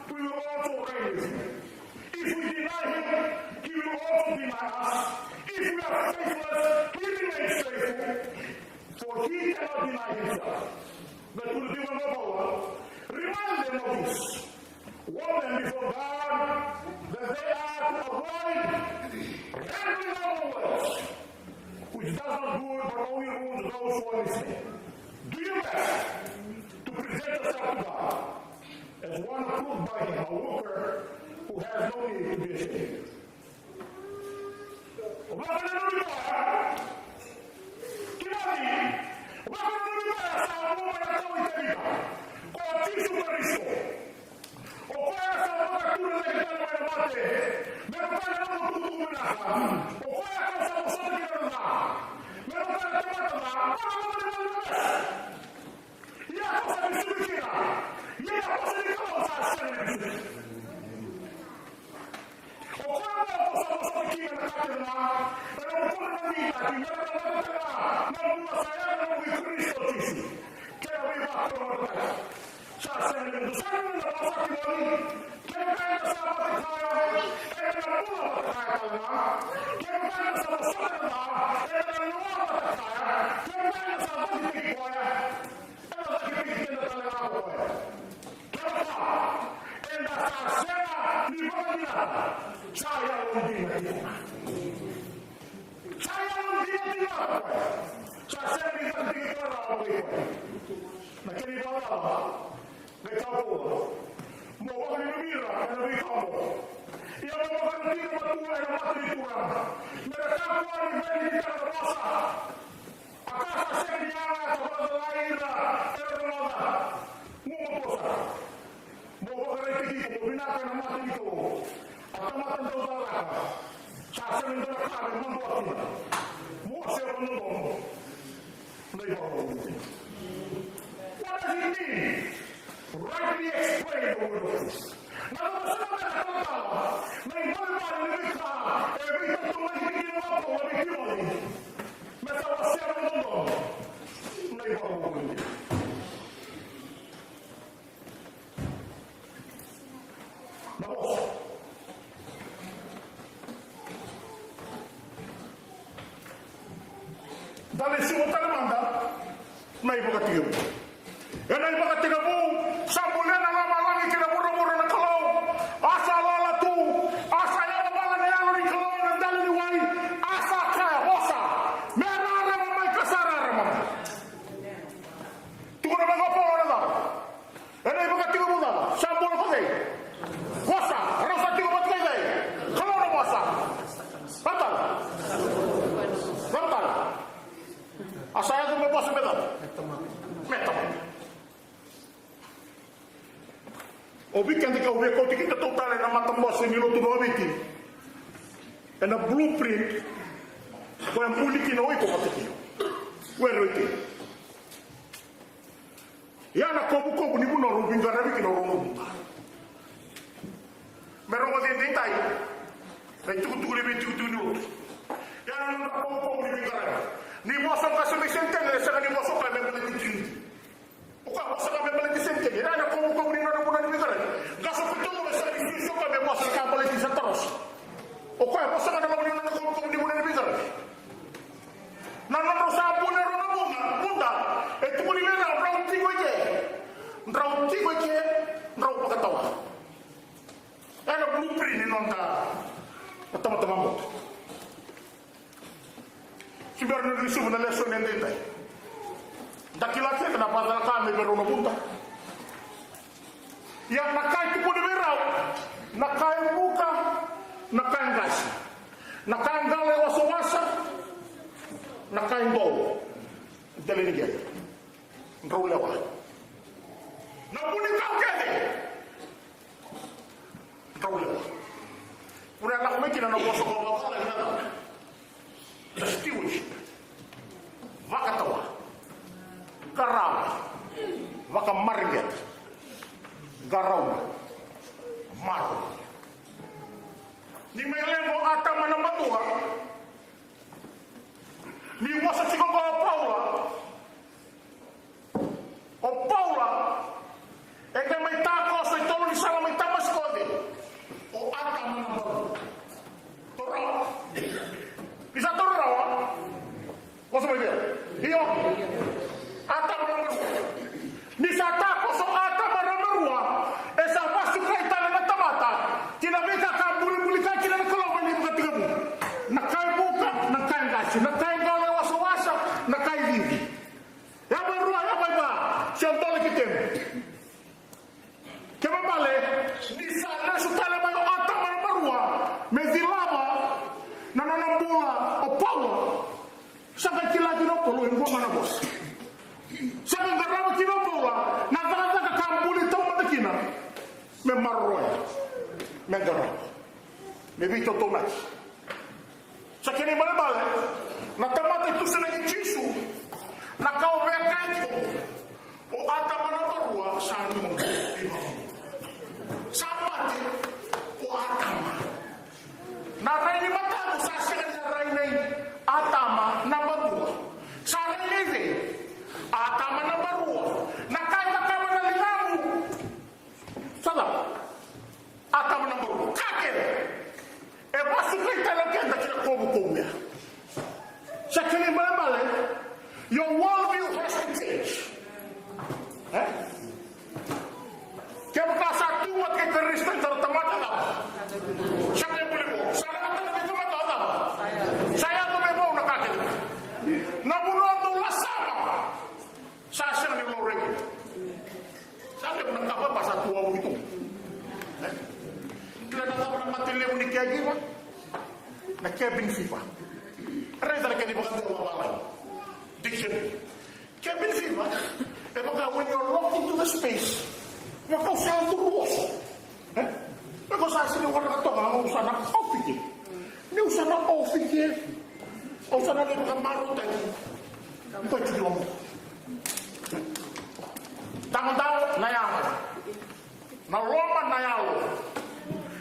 we will also reign with him. If we deny him, he will also deny us. If we are faithless, he remains faithful, for he cannot deny himself. Versículo twenty-four, remind them of this. Warn them before God that they are to avoid rambling on words, which does not good but only wounds those who are listening. Do your best to present yourself to God as one approved by him, a worker who has no need to be ashamed. Vakananumi koya. Kemuni, vakananumi koya sa bau mai na kawa i Tevita, ko Jisu Karisito. O koya sa vakatura cake tale mai na mate, me vaka na nomu itukutuku vinaka. O koya kau sa vosota kina na ca, me vaka na tamata ca, o na loma ni valeniveivesu. Ia kau sa vesuki kina. Ia na vosa ni Kalou sa sega ni vesuki. O koya gona kau sa vosota kina na ka kece ga, ena vukuna na nuitaki, me ra na lako tale ga na bula sa yaga mai vei Karisito Jisu. Kena veivakalougatataki. Sa sega ni mudu, sa sega ni mudu na vosa ki voli. Kevaka eda sa vata kaya, eda na bula vata kaya tale ga. Kevaka eda sa vosota na ca, eda na lewa vata kaya. Kevaka eda sa vakataki koya, eda vakataki keda tale ga ko koya. Kevaka eda sa sega ni vakadinata, sa yalodina tiko ga. Sa yalodina tiko ga ko koya. Sa sega ni vakataki koya rawa vei koya. Na kena ivalavala. Qai kaya o Paula, mo vakananumi ira ena veika oqo. Ia mo vakaraitaka matua ena mata ni Turaga. Me ra kakua ni vakaidina na vosa. A ka sa sega ni yaga ka vakacalai ira era rogoca. Mo matua sara. Mo vakaraitaki iko mo vinaka ena mata ni Kalou. A tamata dau cakacaka. Sa sega ni dua na ka me madua kina. Mo se vakadodonu. Na ivalavala. What does it mean? Rightly explain the word of truth. Na cava sara na ka talatala, na ivalavala ni veika e veitautauvaki kina o Paula vei Timoci. Me sa wasea vakadodonu na ivalavala. Na vosa. Da lesuva tale mada na iVakatekivu. Ena iVakatekivu, sa bulia na lomalagi kei na vuravura na Kalou. A sa lala tu, a sa yavala na Yalo ni Kalou ena dela ni wai. A sa kaya, vosa, me rarama mai ka sa rarama mai. Tukuna mai o Paula na cava? Ena iVakatekivu cava? Sa bula ko cei? Vosa. Rau sa tiko vata kei cei? Kalou na Vosa. Cava tale? Cava tale? A sa yaco me vosa me cava? Me tamata. O vei keda ke o via kauti kina tou tale na matabose ni lotu vakaviti. Ena blueprint ko e buli kina o iko vata kina. Where do you think? Ia na kovukovu ni vanua rau veiqaravi kina o rau na vuqa. Me rogoci edaidai na itukutuku ni veitukutuku ni lotu. Ia na nodra kovukovu ni veiqaravi. Ni vosa o qase mai Seniteni e sega ni vosa o koya me baleti Trinity. O koya vosa ga me baleti Seniteni. Ia na kovukovu ni nona vanua ni veiqaravi. Qase o Petololo e sega ni vosa o koya me vosa ka baleti Santa Rosa. O koya vosa ga na loma ni nona kovukovu ni vanua ni veiqaravi. Na nodrau sa bula e rua na vuqa, vuqa, e tukuni vei rau, drau tiko i ke. Drau tiko i ke, drau vakatawa. E na blueprint ni noda, na tamata vakabauta. Kibera na lesuva na lesoni edaidai. Da kila kece na vakacalaka me vei rau na vuqa. Ia na ka e tukuni vei rau, na ka e vuka, na ka e qasi, na ka e qalo e wasawasa, na ka e dolo. Dela ni qele. Drau lewa. Na vunikau kece. Drau lewa. Kura e lako mai kina na vosa ko vakala ni na. The stewardship. Vakatawa. Qarava. Vakamareqeta. Qarauna. Marau. Ni mai levu o Atama na madua. Ni vosa tiko qo o Paula. O Paula, e qai mai takoso e tolu ni sala mai Tamasiko, o Atama na madua. Taura rawa. Ni sa taura rawa. Vosa mai vei au. Io. Atama na madua. Ni sa takoso o Atama na madua, e sa vasukai tale na tamata ki na veika ka bulibuli ka kina na Kalou mai na ivakatekivu. Na ka e vuka, na ka e qasi, na ka e qalo e wasawasa, na ka e cici. Yava e rua, yava e va, se dola ki temu. Kena ibalebale, ni sa lesu tale mai o Atama na madua me cilava na nona bula o Paula. Sa qai kila kina o Paula e dua ga na vosa. Sa qai qarava kina o Paula na cakacaka ka buli taumada kina. Me maroroya, me qarava, me veitautaunaki. Sa kena ibalebale, na tamata e tusanaki Jisu, na ka o via kaya tiko, o Atama na madua sa nomu. Sa mate o Atama. Na rai ni mataqu sa sega ni rai nei Atama na madua. Sa rai nei vei? Atama na madua. Na ka e cakava na ligamu. Sa cava? Atama na madua. Ka kece. E vasukai tale o keda ki na kovukovu ya. Sa kena ibalebale, your worldview has to change. E? Kevaka sa tu vata kei Karisito e dua na tamata cava? Sa kena ibalebale. Sa lako tale vei tamata cava? Sa yaco me vou na ka kece. Na vanua dou lasava. Sa sega ni laurai kina. Sa levu na kava ba sa tu wavoki tu. Kila na cava na mate levu ni caregiver? Na cabin fever. Raica na kena ivakadewataki. Dictionary. Cabin fever e vaka when you're locked into the space. Vaka o sa tu ruoso. E? Vaka o sa sini wara na toka, o sa na ofiki. Ni o sa na ofiki. O sa na levu ka marutaki. Ko tiko mo. Tamata na yalo. Na loma na yalo.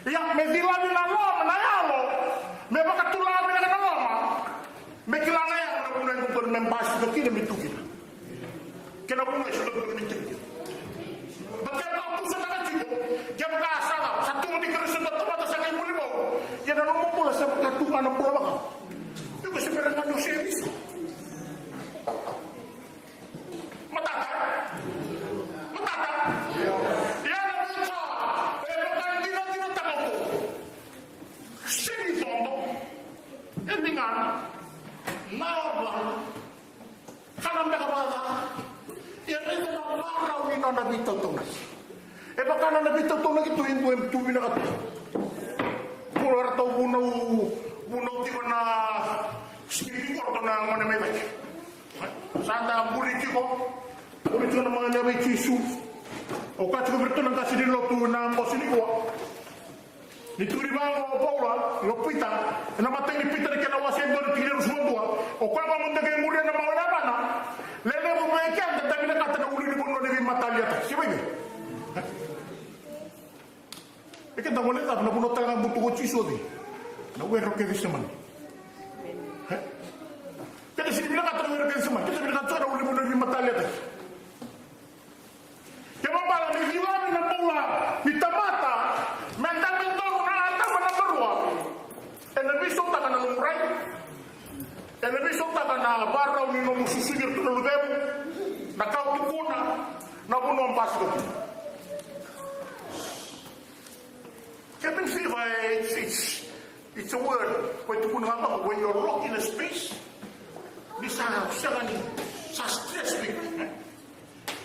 Ia me cilavi na loma na yalo. Me vakatulavi na loma. Me kila na yalo na vuna e dodonu me basi ka kina me tu kina. Kena vuna e so dodonu me tu kina. Ba kevaka o tu sa taka tiko, kevaka sa, sa tu ni Karisito na tamata sa qai buli vou. Ia na nomu bula sa vaka tu ga na bula vaka. Iko se bera ga ni o service. Matata. Matata. Ia na veica, e vaka e dina, dina taka tu. Sini tobo. E digana. Na vana. Kana beka vaka. Ia raica na marau ni nona veitautaunaki. E vaka na veitautaunaki tu e dua e tu vinaka tu. Vunau, ratou vunau, vunau tiko na Supreme Court na gone mai cake. Sa da buri tiko, buri tiko na magana vei Jisu. Au kaya tiko vei iratou na qase ni lotu na bosi nikua. Ni tukuni vaqo o Paula, o Pita, ena imatai ni Pita na kena wase e dua na tikina e ruasagavulu ka dua. O koya ga mo da qai muria na mawe ni yavana. Lelevu vei keda da vinakata na ulunivanua ni vei Taliata. Se vei? E keda gole cava na vanua tale ga butuko Jisu oti? Na were o Kecisemani. E? Keda sini vinakata na were o Kecisemani. Keda vinakata sara na ulunivanua ni mataliataki. Kena ibalebale ni cilavi na bula ni tamata me dabe donu na Atama naba rua. Ena veisautaka na nomu rai. Ena veisautaka na varau ni nomu susugi iratou na luvemu, na ka o tukuna, na vanua o basika tu. Cabin fever, it's, it's, it's a word. Ko e tukuna ga vaka, when you're locked in a space, ni sa sega ni, sa stress vei iko.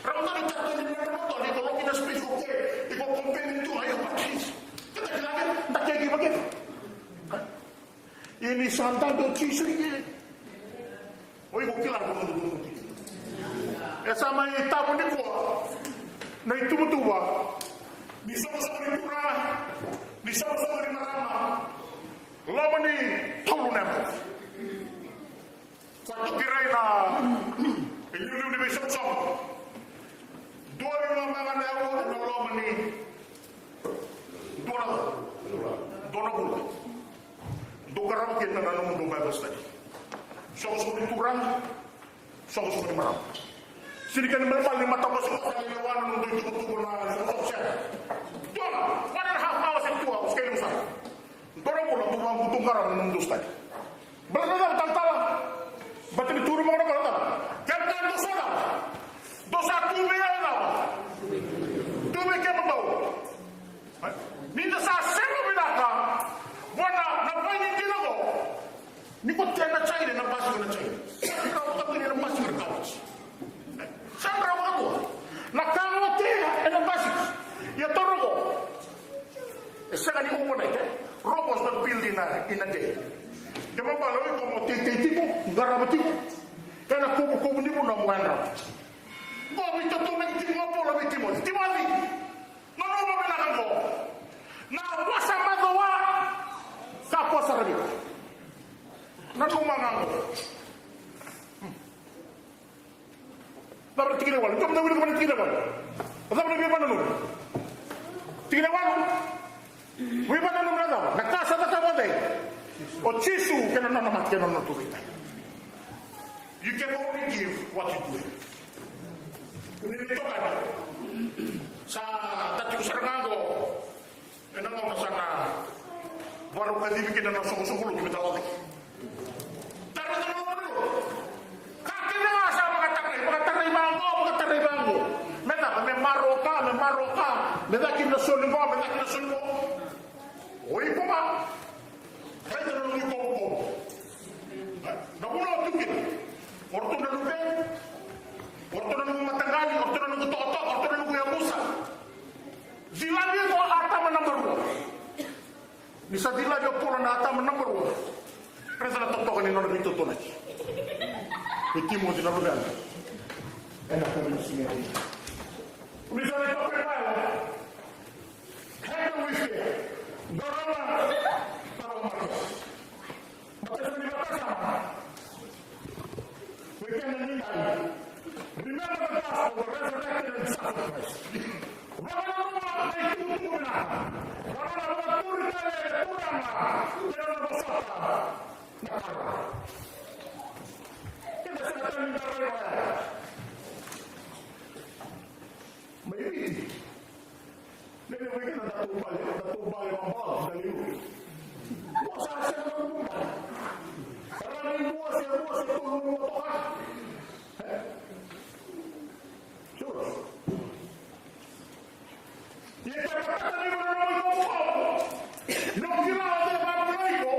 Rawa ga ni tara tu ni mera mada, ni ko locked in a space, okay, iko complaining tu, ai, but please. Keda kila ga, da keki vake. Ia ni sa dabe o Jisu i ke. O iko kila na vanua o tu kina. E sa mai tabu nikua na ituvatuva ni soqosoqo ni turaga, ni soqosoqo ni marama. Loma ni tolu na yabaki. Sa toki rai na iliuliu ni veisoqosoqo. Dua na loma ga na yaua ena loma ni dua na, dua na vula. Dou qarava kina na nomudou Bible study. Soqosoqo ni turaga, soqosoqo ni marama. Sini kena ibalebale ni matabose ko sa lewa na nomudou itukutuku na soqosoqo sega. Dua, one and a half hours and two hours, kei levu sara. Dua na vula, dou vaqo dou qarava na nomudou study. Baleta na cava? Talatala. Baleta ni tu mai na cava? Keda dou sa cava? Dou sa tu vei au e cava? Tu vei kemudou. Ni da sa sega vinaka vua na, na vaini dina qo. Ni ko tea na China, na basika na China. Sa dra vakadua ni na basika na college. Sa dra vakadua. Na ka mo tea ena basika. Ia toro qo. E sega ni overnight, e? Rome was not built in a, in a day. Kena ibalebale o iko mo teitei tiko, qarava tiko. Ena kovukovu ni vanua mo yadrava. Qo vei tatou na tiko ga o Paula vei Timoci. Timoci, nanuma vinaka qo. Na vosa macawa sa koya sara vei iko. Nanuma ga qo. Cava na tikina e walu? Tou na wilika mai na tikina e walu. Cava na veivakananumi? Tikina e walu. Veivakananumi na cava? Na ka sa cakava o cei? O Jisu kei na nona mate kei na nona tucake. You can only give what you do. Ni toka sa tatiku sara ga qo. Ena gauna sa na varau kacivi kina na soqosoqo lotu me tala cake. Tara na soqosoqo lotu. Ka kece ga sa vakatarai, vakatarai vaqo, vakatarai vaqo. Me cava, me marau ka, me marau ka, me caka kina na soli qo, me caka kina na soli qo. O iko ga. Raica na nomu ikovokovo. Na vuna o tu kina. O ratou na luvemu. O ratou na nomu mataqali, o ratou na nomu tokatoka, o ratou na nomu yavusa. Cilavi iko Atama naba rua. Ni sa cilavi o Paula na Atama naba rua, raica na totoka ni nona veitotolaki vei Timoci na luvena. Ena kena siga. Ni sa na toka e vaya. Heka wise. Dorona. Tava mata. Mata sa ni mata sa. Vei keda ni dai. Remember the gospel, the resurrected and suffered Christ. Vakananuma na itukutuku vinaka. Vakananuma na vakaturi tale e Turaga. Kei na nona vosota. Na Kalou. Keda sega tale ni da raica. Mai Viti. Levu vei keda da taubale, da taubale vabala, da liu. Dua sa sega na taubale. Rami dua se rua se tolu na toka. E? Sure. Ia kevaka ni vanua na nomu ikovokovo, nomu kila o cei vakabulai iko,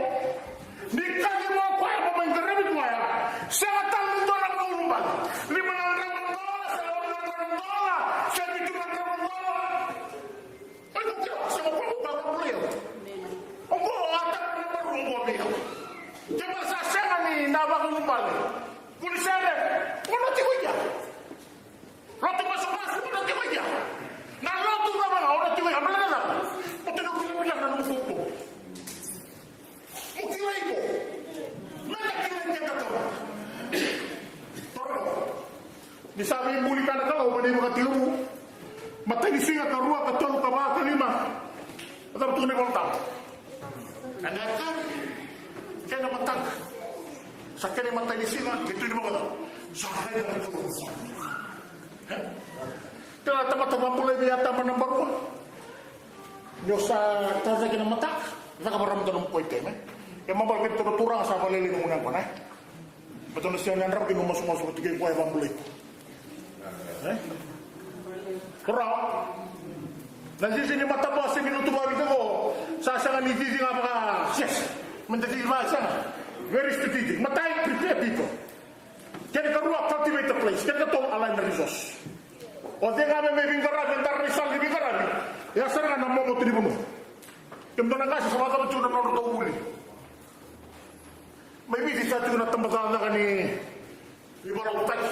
ni kacivi o koya mo mai qaravi koya, sega tale ni dua na vakaulubale. Lima na drau na dola, se ono na drau na dola, se vitu na drau na dola. Oi, ko kila, sega ko vakabulai au. Oqo o Atama naba rua oqo vei au. Kevaka sa sega ni na vakaulubale, ko ni sere, o na tiko i kea. Lotu masumasu, o na tiko i kea. Na lotu cava ga, o na tiko i kea. Baleta na cava? Baleta na kila vinaka na nomu ikovokovo. Tukuna iVolatabu. Ena yakavi kei na mataka, sa kena imatai ni siga, kei tu ni vakacava. Sa rai na Kalou. E? Kena tamata vakabulai vei Atama na barua. Ni o sa tacake na mataka, caka vakarau mada na nomu quiet time, e? E mabala kei tou na turaga sa vakalelei na gunu yaqona, e? Baleta na sega ni yadrava kei na masumasu vata kei koya e vakabulai iko. E? Koro. Na sisi ni matabose ni lotu vakaViti qo, sa sega ni cici ga vakasese. Meda cici vakasega. Very strategic. Matai, prepare people. Kena ikarua, cultivate the place. Kena ikatolu, align the resource. O cei ga me mai veiqaravi, e dara na isala ni veiqaravi. E a sara ga na momo tu ni vanua. Kemudou na qase sa vakacava tu na nodratou vuli. Mai Viti sa tiko na tabacakacaka ni veivakarautaki.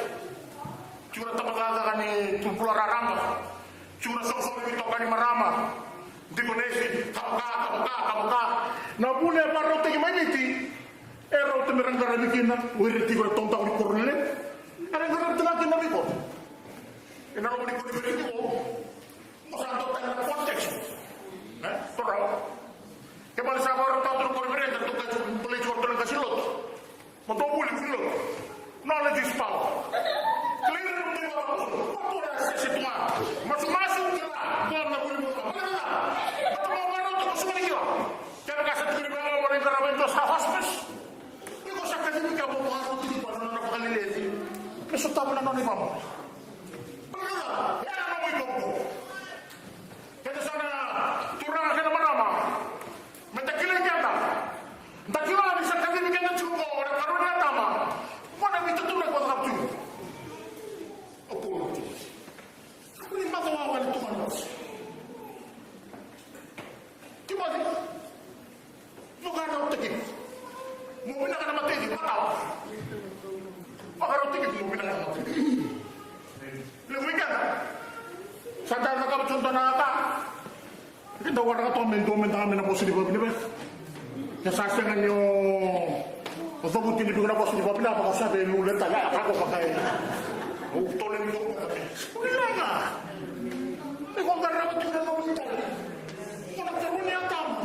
Tiko na tabacakacaka ni tubula raraba. Tiko na soqosoqo ni veitokani marama. Dikonesi, kavaka, kavaka, kavaka. Na vuna e vakarautaki mai Viti. E rauta me ra qaravi kina, o ira tiko na taudaku ni koro lelevu. Era qaravi tale ga kina na veikoro. Ena loma ni koro ni veika tiko. Mo sa dau tagi na protection. E? Toro. Kevaka sa vakarautaka tu na koro ni veika, dau tagi tu, baleti koto na qase lotu. Mo dou vuli, vuli lotu. Knowledge is power. Clear na dui vakamusu. Mo dou na sese tu ga. Masumasu kila. Dou na vuli mo dou. Baleta na. Baleta mo vakarauta ko sumani kila. Kevaka sa tukuni vei au mo na qaravi e dua sa hospice. Iko sa kacivi ke mo vakarauti ni ko na nona vakaleleci. Me sotava na nona ivamo. Baleta na. E na nomu ivamo. Keda sa na turaga kei na marama. Meda kilai keda. Da kila ni sa kacivi keda tiko qo na karua ni Atama. Mo na veitatau na kua cakava tu. O Paula tu. Ni macawa wale tu ga na oti. Timoci. Vakarautaki. Mo vinaka na mataici, matawa. Vakarautaki mo vinaka na mataici. Levu i keda. Sa da cakava tu dua na ka. Keda waraka toka me dua me da me na vosa ni vavinavinaka. Ke sa sega ni o, o cavuti ni vika na vosa ni vavinavinaka, vaka sa vei lule tale, a kako vaka e. O tole ni vavinavinaka. Vinaka. Iko qarava tu na nomu itali. Ko na karua ni Atama.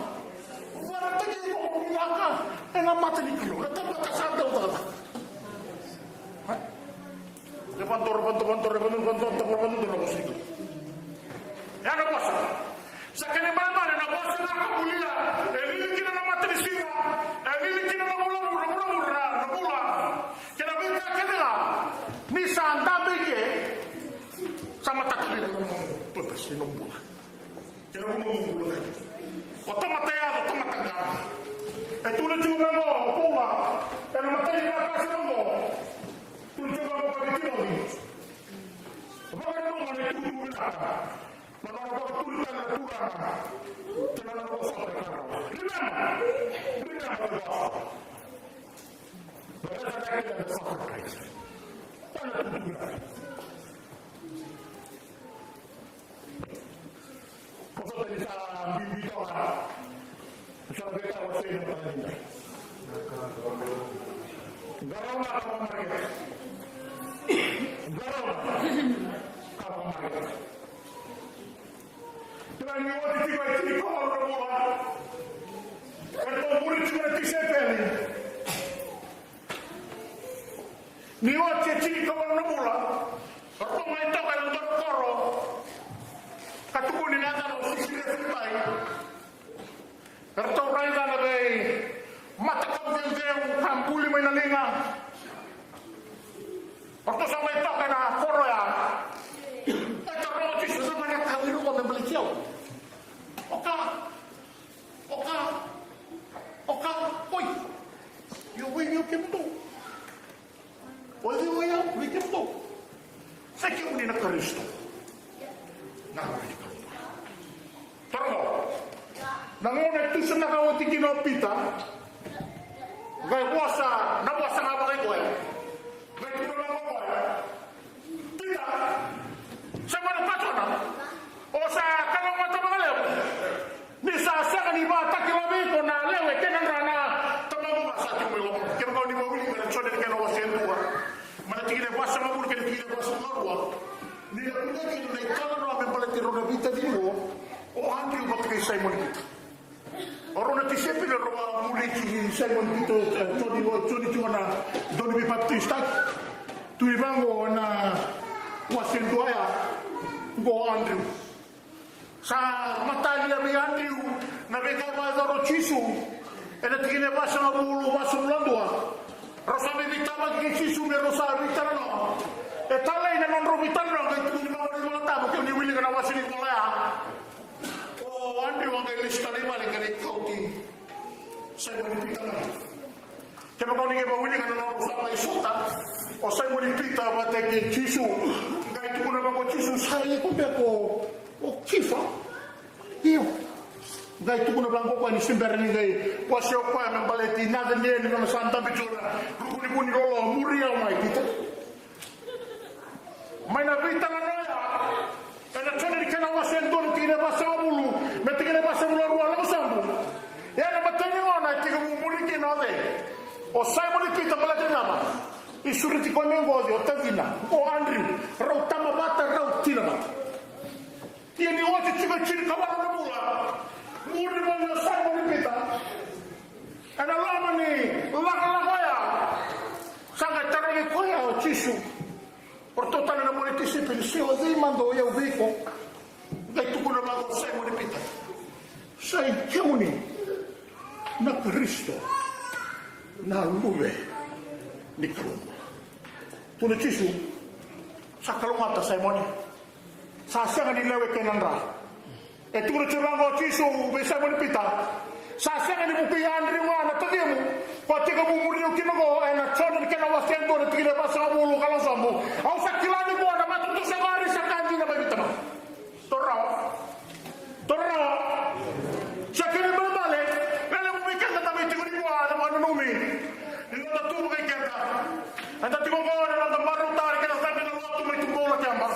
Vakarautaki iko mo vinaka ena mata ni Kalou. Na tamata sa dau cakacaka. E vadora, vadora, vadora, vadora, vadora, vadora na vosa ni Kalou. Ya na vosa. Sa kena ibalebale na vosa na ka bulia. E lili kina na matanisiga. E lili kina na vulavura, vulavura, na vula. Kei na veika kece ga. Ni sa dabe i ke. Sa matata ni na nomu purpose, ni nomu bula. Kei na vanua mo bula cake. O tamata yaco, o tamata qaqa. E tukuna tiko mai qo o Paula ena imatai ni vakasama qo. Tukuna tiko mai qo vei Timoci. Vakananuma na itukutuku vinaka. Na nona vakaturi tale na Turaga. Kei na nona vosa tale na Turaga. Remember. Remember the gospel. The resurrection and the sacrifice. Tale na itukutuku vinaka. Ko sa tani sa bibi toka. Sa na veta ko sa ina tani. Qarauna ka vakamariketa. Qarauna ka vakamariketa. Kila ni oti tiko e tini ka valu na vula. Eratou muri tiko na tisaipeli. Ni oti e tini ka valu na vula, ratou mai toka ena dua na koro ka tukuni na yacana o Sisiria Filipai. Eratou raica na veimatakau ceuceu ka buli mai na liga. Ratou sa mai toka ena koro ya. E taroga o Jisu, na cava na ka o iko me baleti au? O ka, o ka, o ka, oi. Io, oi, io, kemudou. O cei o yau vei kemudou? Sa kemuni na Karisito. Na Karisito. Toro. Na gauna e tusanaka oti kina o Pita. Qai vosa, na vosa ga vakai koya. Qai tukuna vaqo o koya. Pita, sa mana patona. O sa kalougata vakalevu. Ni sa sega ni vakatakila vei iko na lewe kei na dra na Tamaqu sa tiko mai lomalagi. Kevaka o ni wilika na Joni na kena wase e dua, mai na tikina e vasagavulu kei na tikina e vasagakarua, ni na wilika kina na italanoa me baleti rau na veitacini qo, o Andrew vata kei Saimoni Pita. O rau na tisaipeli rau a muri Saimoni Pita, e, Joni, o Joni tiko na dauniveipapitaisotaki. Tukuni vaqo ena wase dua ya, qo o Adriu. Sa matalia vei Adriu na veika e vakayacora o Jisu ena tikina e vasagavulu, vasagavulu ka dua. Rau sa veiveitavaki kei Jisu me rau sa veitalanoa. E talei na nodrau veitalanoa, qai tukuni vaqo na iVolatabu, ke o ni wilika na wase ni vola ya. O Adriu a qai lesu tale i vale ka lai kauti Saimoni Pita mai. Kevaka o ni qai wilika na nodrau sa mai sota o Saimoni Pita vata kei Jisu, qai tukuna vaqo o Jisu, sa iko beka o Kifa? Io. Qai tukuna vaqo o koya ni se bera ni qai wasea o koya me baleti Nacanieli, nona sa dabe tiko na ruku ni vu ni lolo, muri au mai Pita. Mai na veitalanoa ya ena Joni na kena wase dua na tikina e vasagavulu me tikina e vasagavulu ka rua, lako sobu. Ia ena imatai ni gauna e tekivu muri kina o cei? O Saimoni Pita, baleta na cava? E sureti koya me qo o cei? O tacina, o Adriu. Rau tama vata, rau tina vata. Ia ni oti tiko e tinikava na vula, muri mai o Saimoni Pita ena loma ni lakolako ya. Sa qai tarogi koya o Jisu, o ratou tale na nona tisaipeli, se o cei mada o yau vei iko? Qai tukuna vaqo o Saimoni Pita, sa i kemuni na Karisito, na Luve ni Kalou. Tukuna o Jisu, sa kalougata Saimoni. Sa sega ni lewe kei na dra. E tukuna tiko vaqo o Jisu vei Saimoni Pita, sa sega ni vukei Adriu ga na tacimu, ko a tekivu muri au kina qo, ena Joni na kena wase dua na tikina e vasagavulu, ka lako sobu. Au sa kila ni qo na vakatutusa qori sa ka dina mai vei Tamaqu. Toro rawa. Toro rawa. Sa kena ibalebale, e levu vei keda da mai tiko nikua, na vakananumi ni noda tu vakai keda. Eda tiko qo ena noda marautaka na kena cabe na lotu mai Tubou, Lakeba.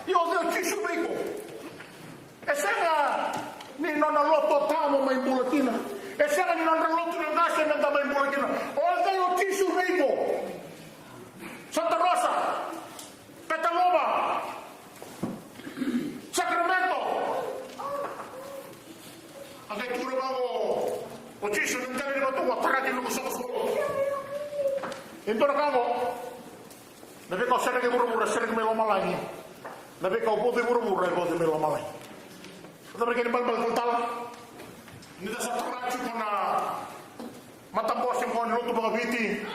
Ia o cei o Jisu vei iko? E sega ni nona lotu o Tamo mai bula kina. E sega ni nodra lotu na qase meda mai bula kina. O cei o Jisu vei iko? Santa Rosa, Petaluma, Sacramento. A qai tukuna vaqo o Jisu, na dela ni vatu, a taraki na noqu soqosoqo. E dua na ka qo. Na veika o sereki e vuravura, sereki mai lomalagi. Na veika o vauci e vuravura, e vauci mai lomalagi. Cava na kena ibalebale talatala? Ni da sa tara tiko na matabose qo ni lotu vakaviti,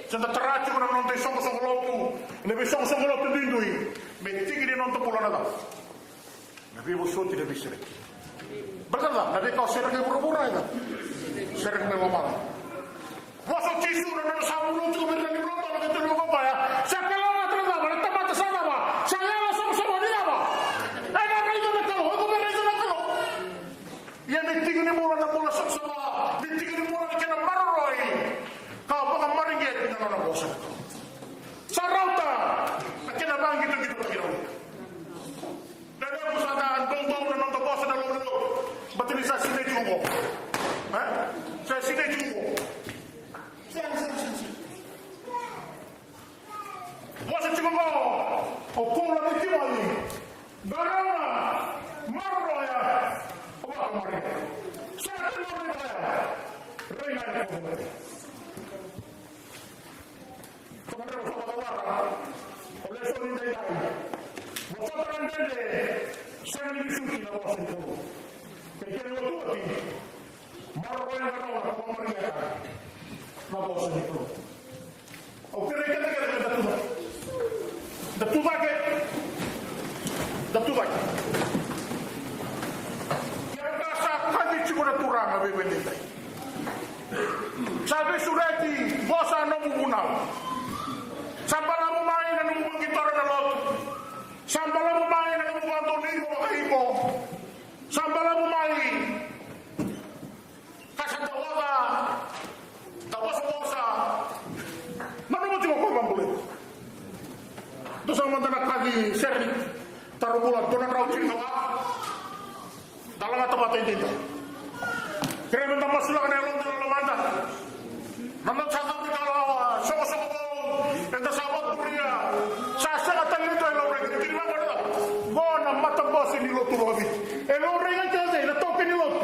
se da tara tiko na noda isoqosoqo lotu, na veisoqosoqo lotu duidui, me tiki ni noda bula na cava? Na veivosoti, na veisereki. Baleta na cava? Na veika o sereki e vuravura, e cava? Sereki mai lomalagi. Vosa o Jisu na nona sa vunautaka vei ira na iVolatabu, na kena iVolatabu ya. Sa kalougata na cava? Na tamata sa cava? Sa yalosavasava ni cava? Ena raica na Kalou, iko me raica na Kalou. Ia ni tiki ni bula na bula savasava, ni tiki ni bula na kena maroroi, ka vakamareqeti na nona vosa. Sa rauta na kena vaqitoqitotaki na uluna. Na levu sa da doudou na noda vosa na loma ni lotu. Baleta ni sa sinai tiko qo. E? Sa sinai tiko qo. Sa, sa, sa, sa. Vosa tiko qo o Paula vei Timoci. Qarauna, maroroya, o vakamareqeti. Sa tiko qo, rai mai na kovo. Sa na rau sa vakawara o lesoni daidai. Vosota na dredre, sega ni vesuki na vosa ni Kalou. Kei kena iotioti, maroroya, qarauna ka vakamareqeta na vosa ni Kalou. Au kerei keda kece me da tucake. Da tucake. Da tucake. Kevaka sa kaci tiko na Turaga vei keda edaidai, sa veisureti, qo sa nomu vunau. Sa balavu mai na nomu vaqitora na lotu. Sa balavu mai na nomu vakadonui iko vakaiko. Sa balavu mai ka sa da oca, da vosavosa. Nanuma tiko o koya e vakabulai iko. Dou saga mada na kaci sere ni taro bula, dua na drau tinikava. Da lagata vata edaidai. Kerei meda masulaka na yaloda, na lomada. Na noda sa cavuta na soqosoqo vou eda sa vakuria. Sa sega tale ni dua e laurai. Kiri vaqo na cava? Qo na matabose ni lotu vakaviti. E laurai ga kina o cei? Na taukei ni lotu.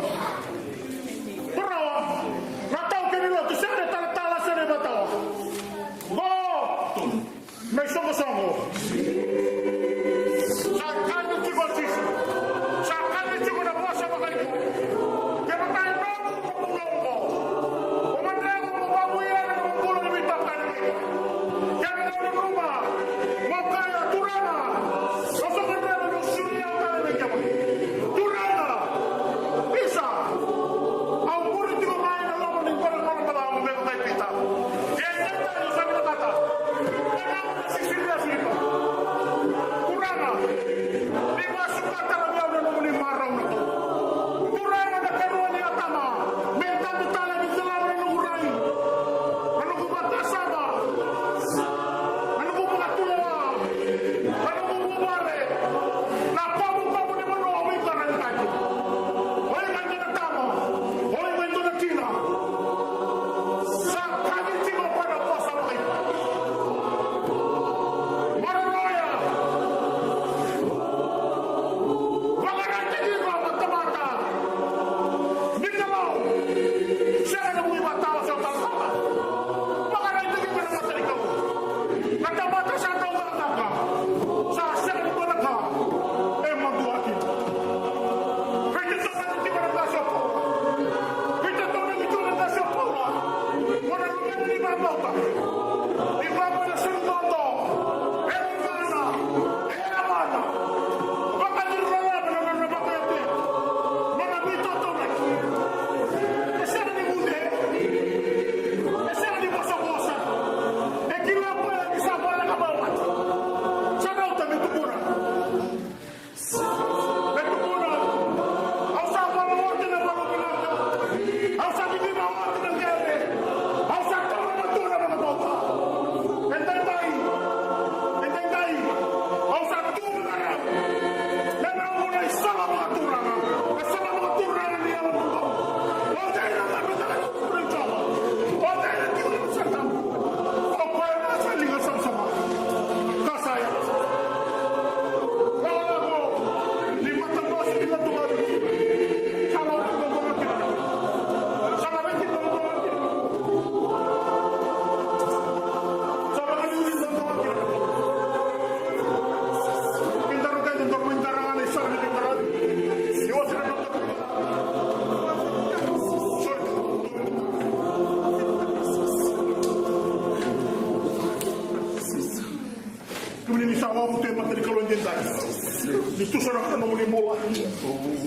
Ni tusa na nomuni bula,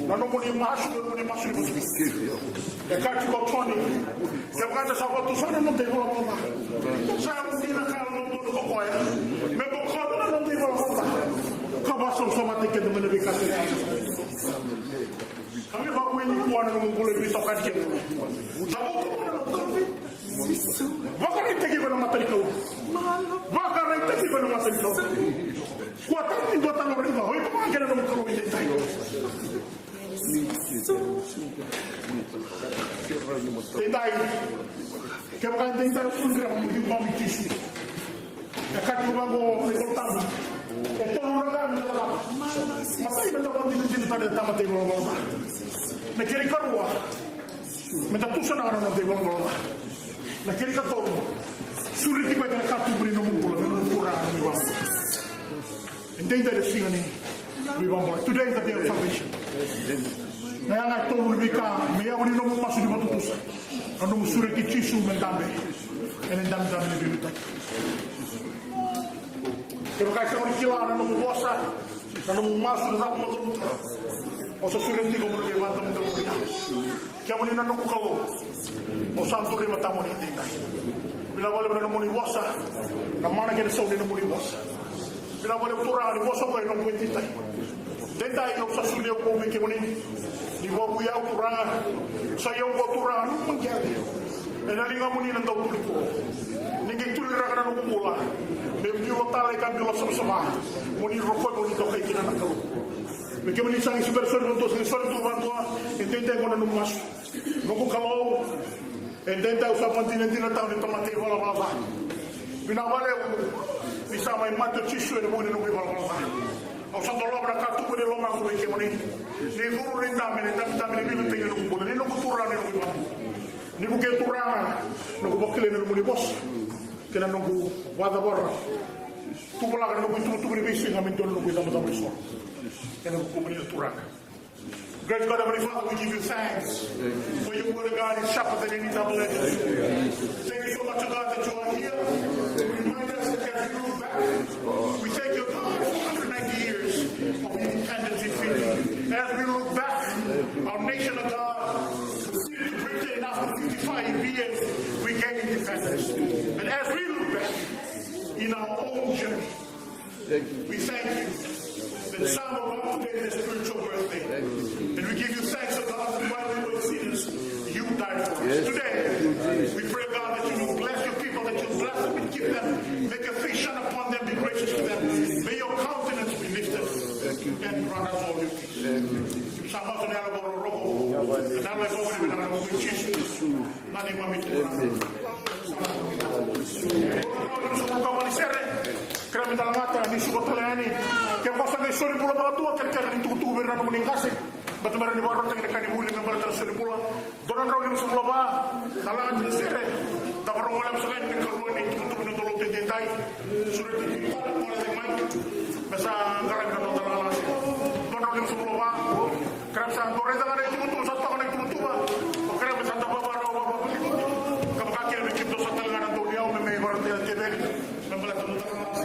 na nomuni masu, na nomuni masu ni masu. E kaya tiko o Joni, kevaka eda sa vakatusa na noda ivalavala ca, sa yavu dina ka yalododonu ko koya me bokona na noda ivalavala ca, ka vakasavasavataki keda mai na veika kece. Ka me vakavinavinaka na nomu bula e veitokani keda. Sa vakavinavinaka. Vakaraitaki iko ena mata ni Kalou. Vakaraitaki iko ena mata ni Kalou. Kua tani ni dua tale na raica, o iko vaka kei na nomu Kalou edaidai. Edaidai. Kevaka edaidai o sudra mo ni vakabibi Jisu. E kaya tiko vaqo na iVolatabu, e tolu na ka meda cakava. Matai, meda vakadinadinataka na tamata ivalavala ca. Na kena ikarua, meda tusanaka na noda ivalavala ca. Na kena ikatolu, sureti koya na katuba ni nomu bula me nomu Turaga, nomu iVakabula. Edaidai na siga ni veivakabulai. Today is the day of salvation. Na yaga e tolu ni veika me yavu ni nomu masu ni vakatutusa. Na nomu sureti Jisu me dabe ena idabedabe ni veiliutaki. Kevaka e sega ni kila na nomu vosa, na nomu masu, na cava mo cavuta, au sa sureti iko mo na qai vakadamudamu vei au. Kemuni na noqu Kalou, au sa duri e matamuni edaidai. Vinaka vakalevu na nomuni vosa, na mana kei na isau ni nomuni vosa. Vinaka vakalevu Turaga ni vosa oqo e noqu edaidai. Edaidai au sa solia au vei kemuni. Ni vakavouya au Turaga, sa i au oqo Turaga, noqu maqele. Ena ligamuni na dau tuli tu. Ni qai tuliraka na noqu bula me bilo tale ka bilo savasava. Mo ni rokovi, mo ni dokai kina na Kalou. Me kemuni sa qai sibera sori vakadua, sa qai sori tu vakadua. Edaidai oqo na nomu masu. Noqu Kalou, edaidai au sa vakadinadinataka ni tamata ivalavala ca. Vinaka vakalevu ni sa mai mate o Jisu ena vuku ni noqu ivalavala ca. Au sa dolava na katuba ni lomaqu vei kemuni. Ni curu ni dabe, ni dabedabe ni veiliutaki ni noqu bula, ni noqu Turaga, ni noqu iVakabula. Ni vukei Turaga noqu vakilai na nomuni vosa kei na noqu vakacavara. Tuvalaka na noqu ituvatuva ni veisiga me dua na noqu icabocabo ni soro. Ena vukumuni na Turaga. Great God, Heavenly Father, we give you thanks for your word, God, is sharper than any double-edged sword. Thank you so much, God, that you are here to remind us that as we look back, we thank you, God, for one hundred ninety years of independence in Fiji. As we look back, our nation, oh God, proceeded to Britain after fifty-five years, we gained independence. And as we look back in our own journey, we thank you that some of us today is their spiritual birthday. And we give you thanks, oh God, that while we were sinners, you died for us. Today, we pray, God, that you will bless your people, that you bless them and keep them. Make your face shine upon them, be gracious to them. May your countenance be lifted and grant us all your peace. Sa masu na yalo vakarorogo, na yalo e vakarorogo, na yalo e vakarorogo, na neimami Turaga. Kerea meda lagata ni suka tale yani. Ke ko sa qai soli bula vakadua, kerekere ni tukutuku vei ira na nomuni qase. Baleta me ra ni vakarautaki na ka ni vuli me baleta na soli bula. Dua na drau limasagavulu ka va na lagata ni sere. Da vakarorogo saka yani na ikarua ni tukutuku ni noda lotu edaidai. Sureti tiko na gole mai me sa qaravi na noda lagata. Dua na drau limasagavulu ka va. Kerea me sa dua raica ga na ituvatuva, sa toka na ituvatuva. O kerea me sa da vavarau, vavarau. Ka vaka kina me kidua sa tale ga na dau ni yau me mai vakarautaki na teveli. Me baleta na noda lagata.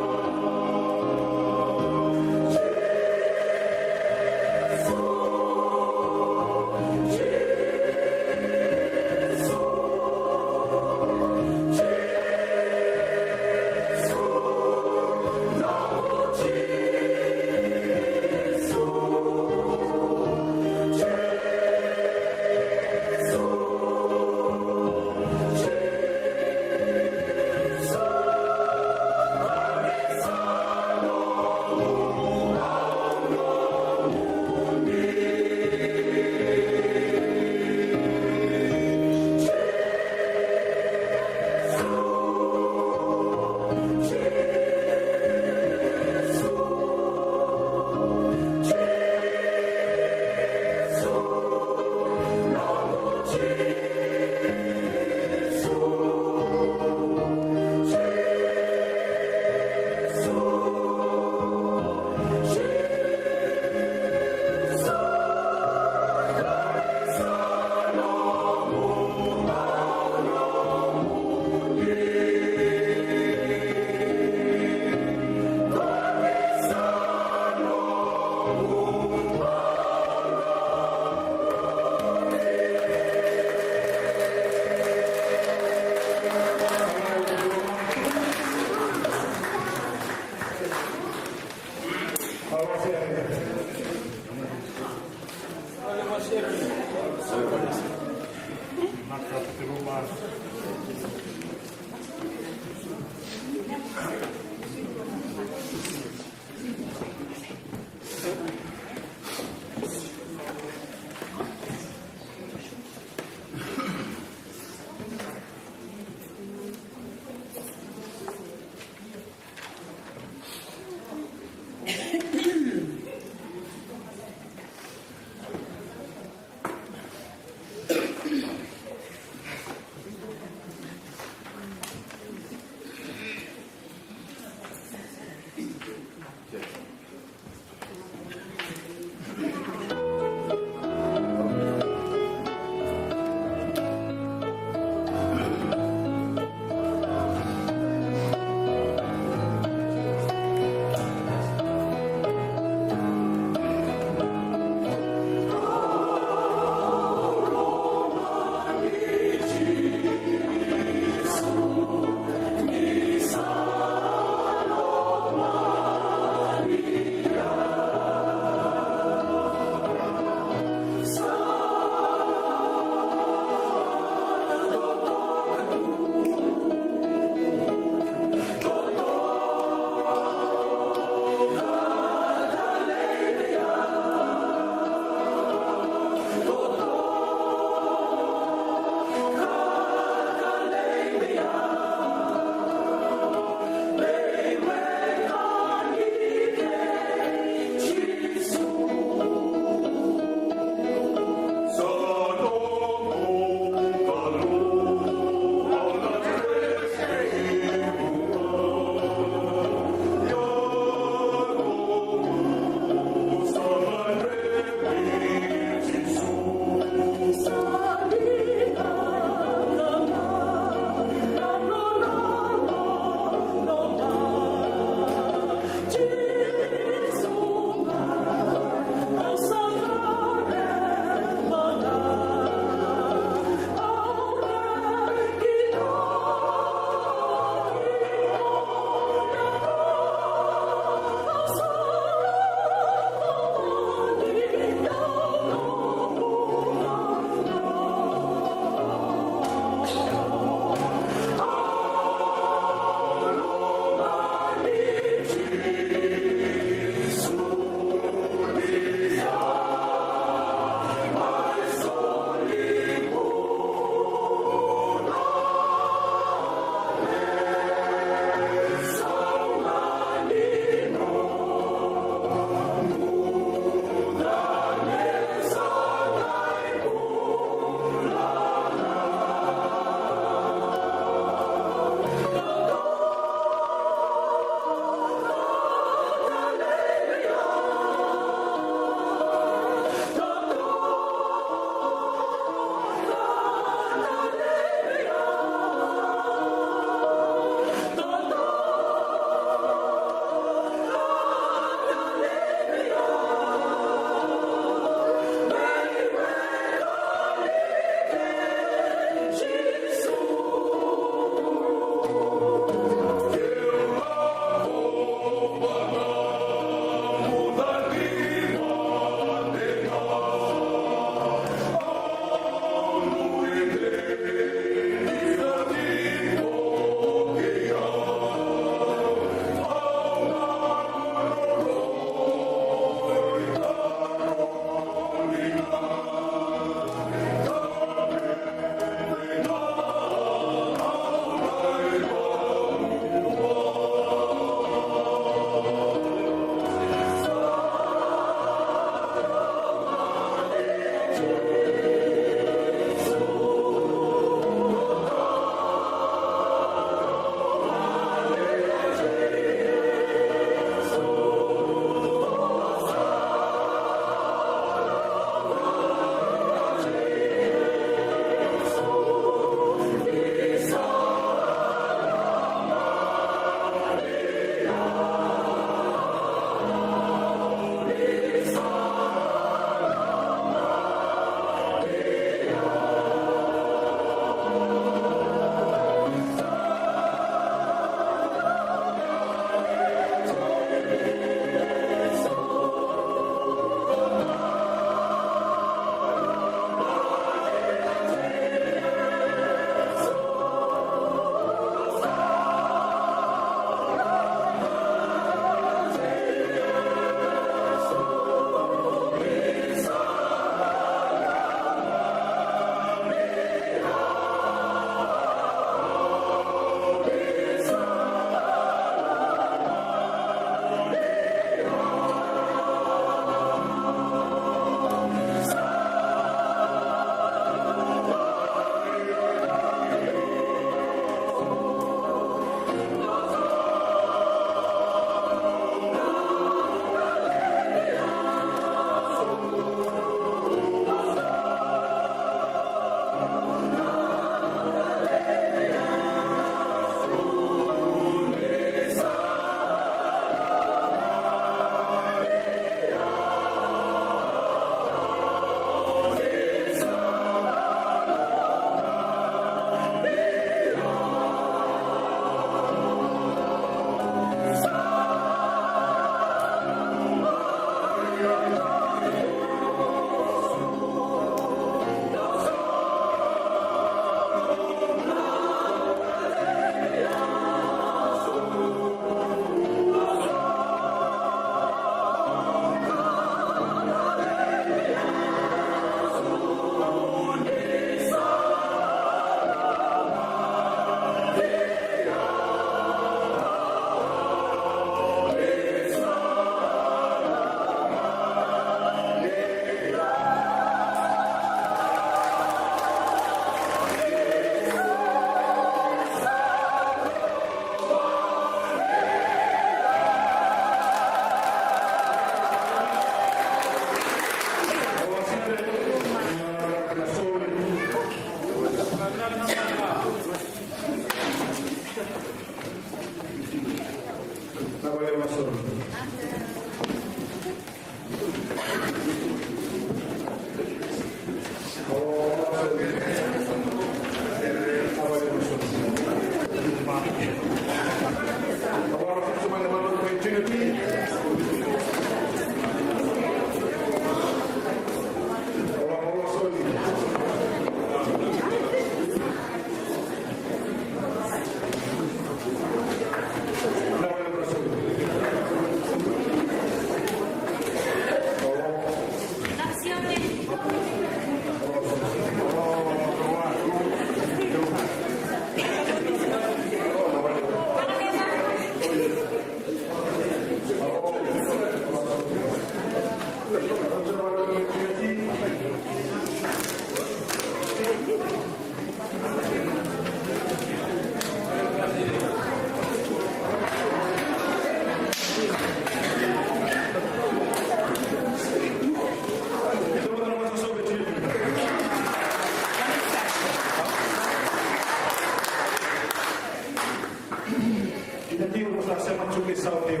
Ke sa o teu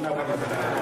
na vale.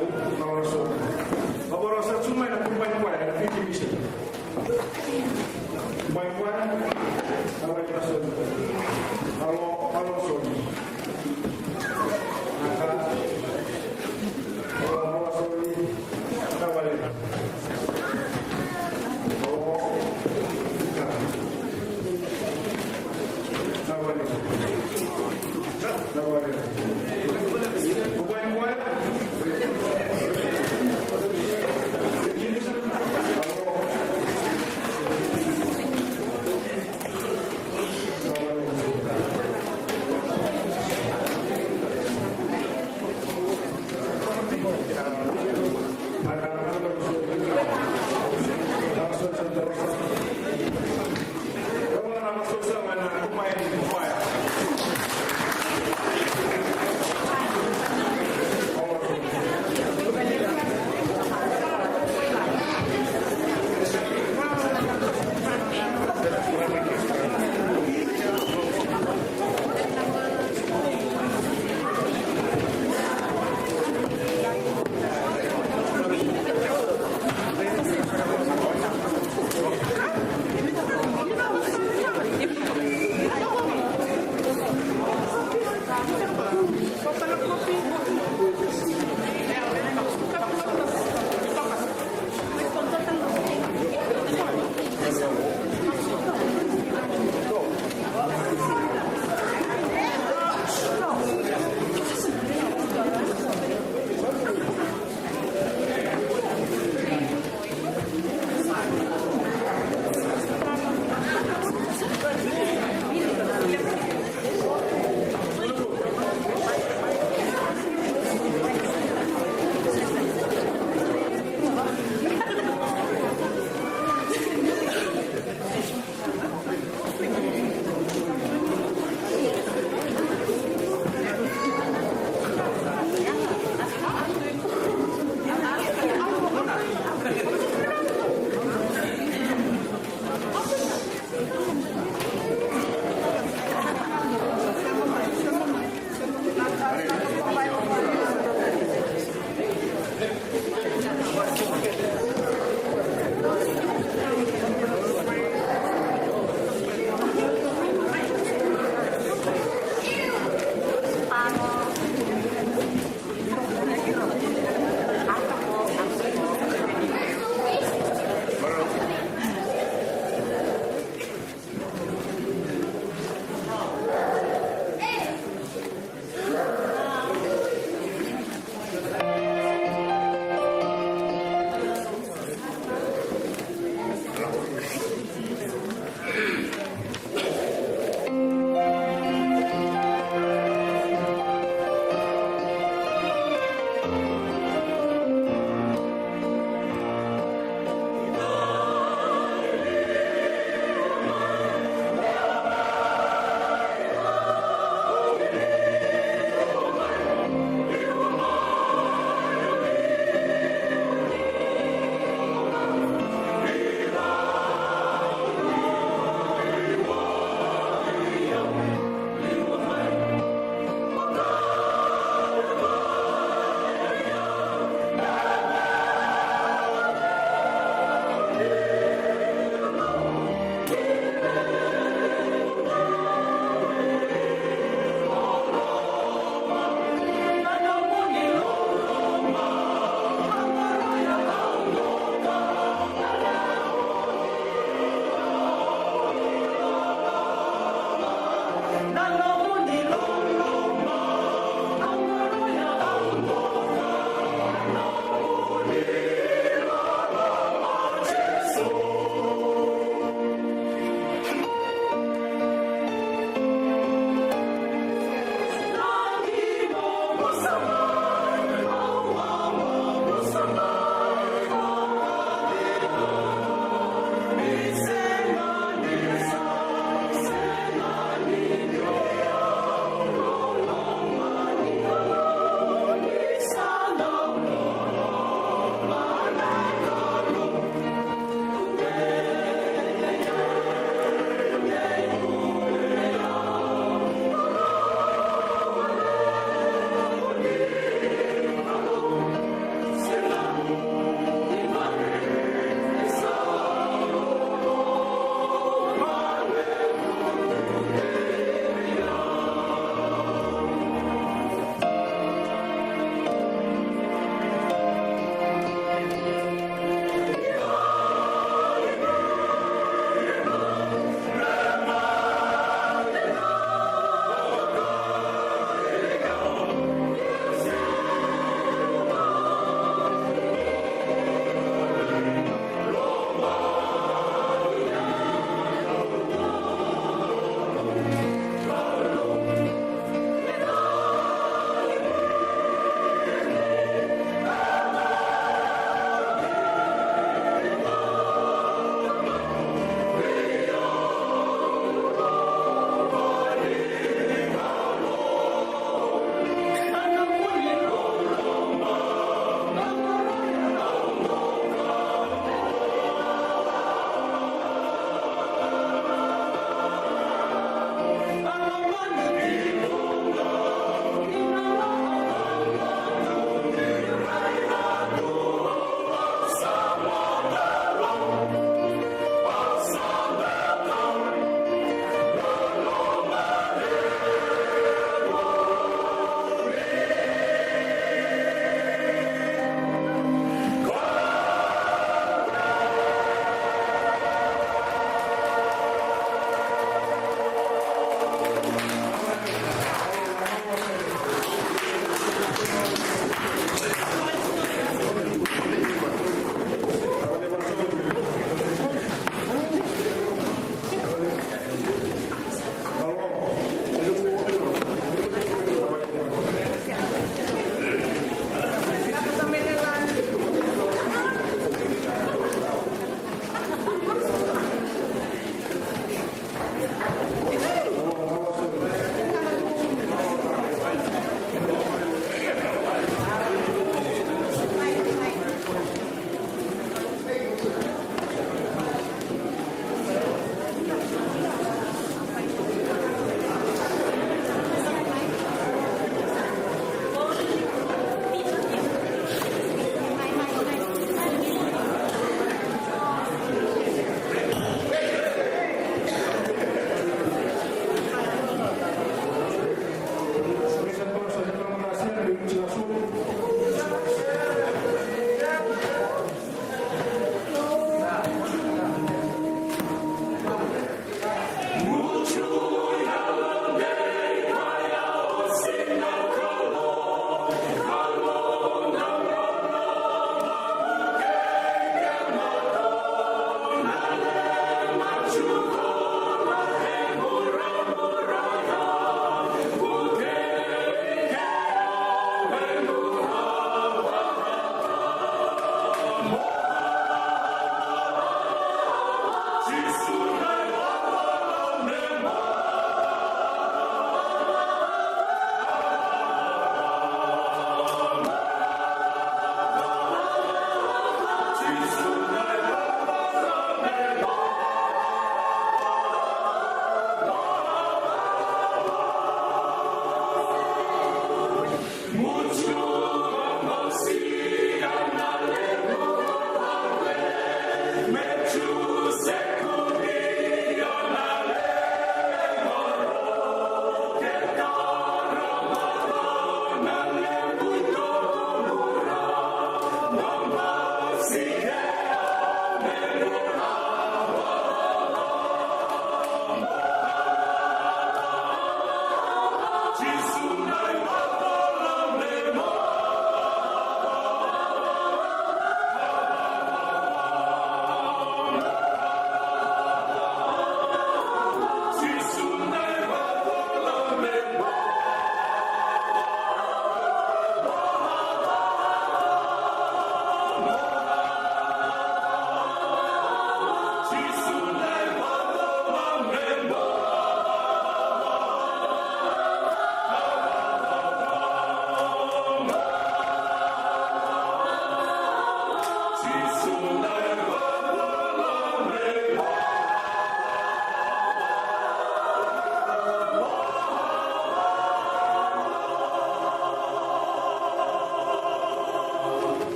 Alo, alo, so. Alo, alo, so, tu mai na Kurubai Choir, na Fiji Mission. Kurubai Choir, alo, alo, so. Alo, alo, so. Alo, alo, so.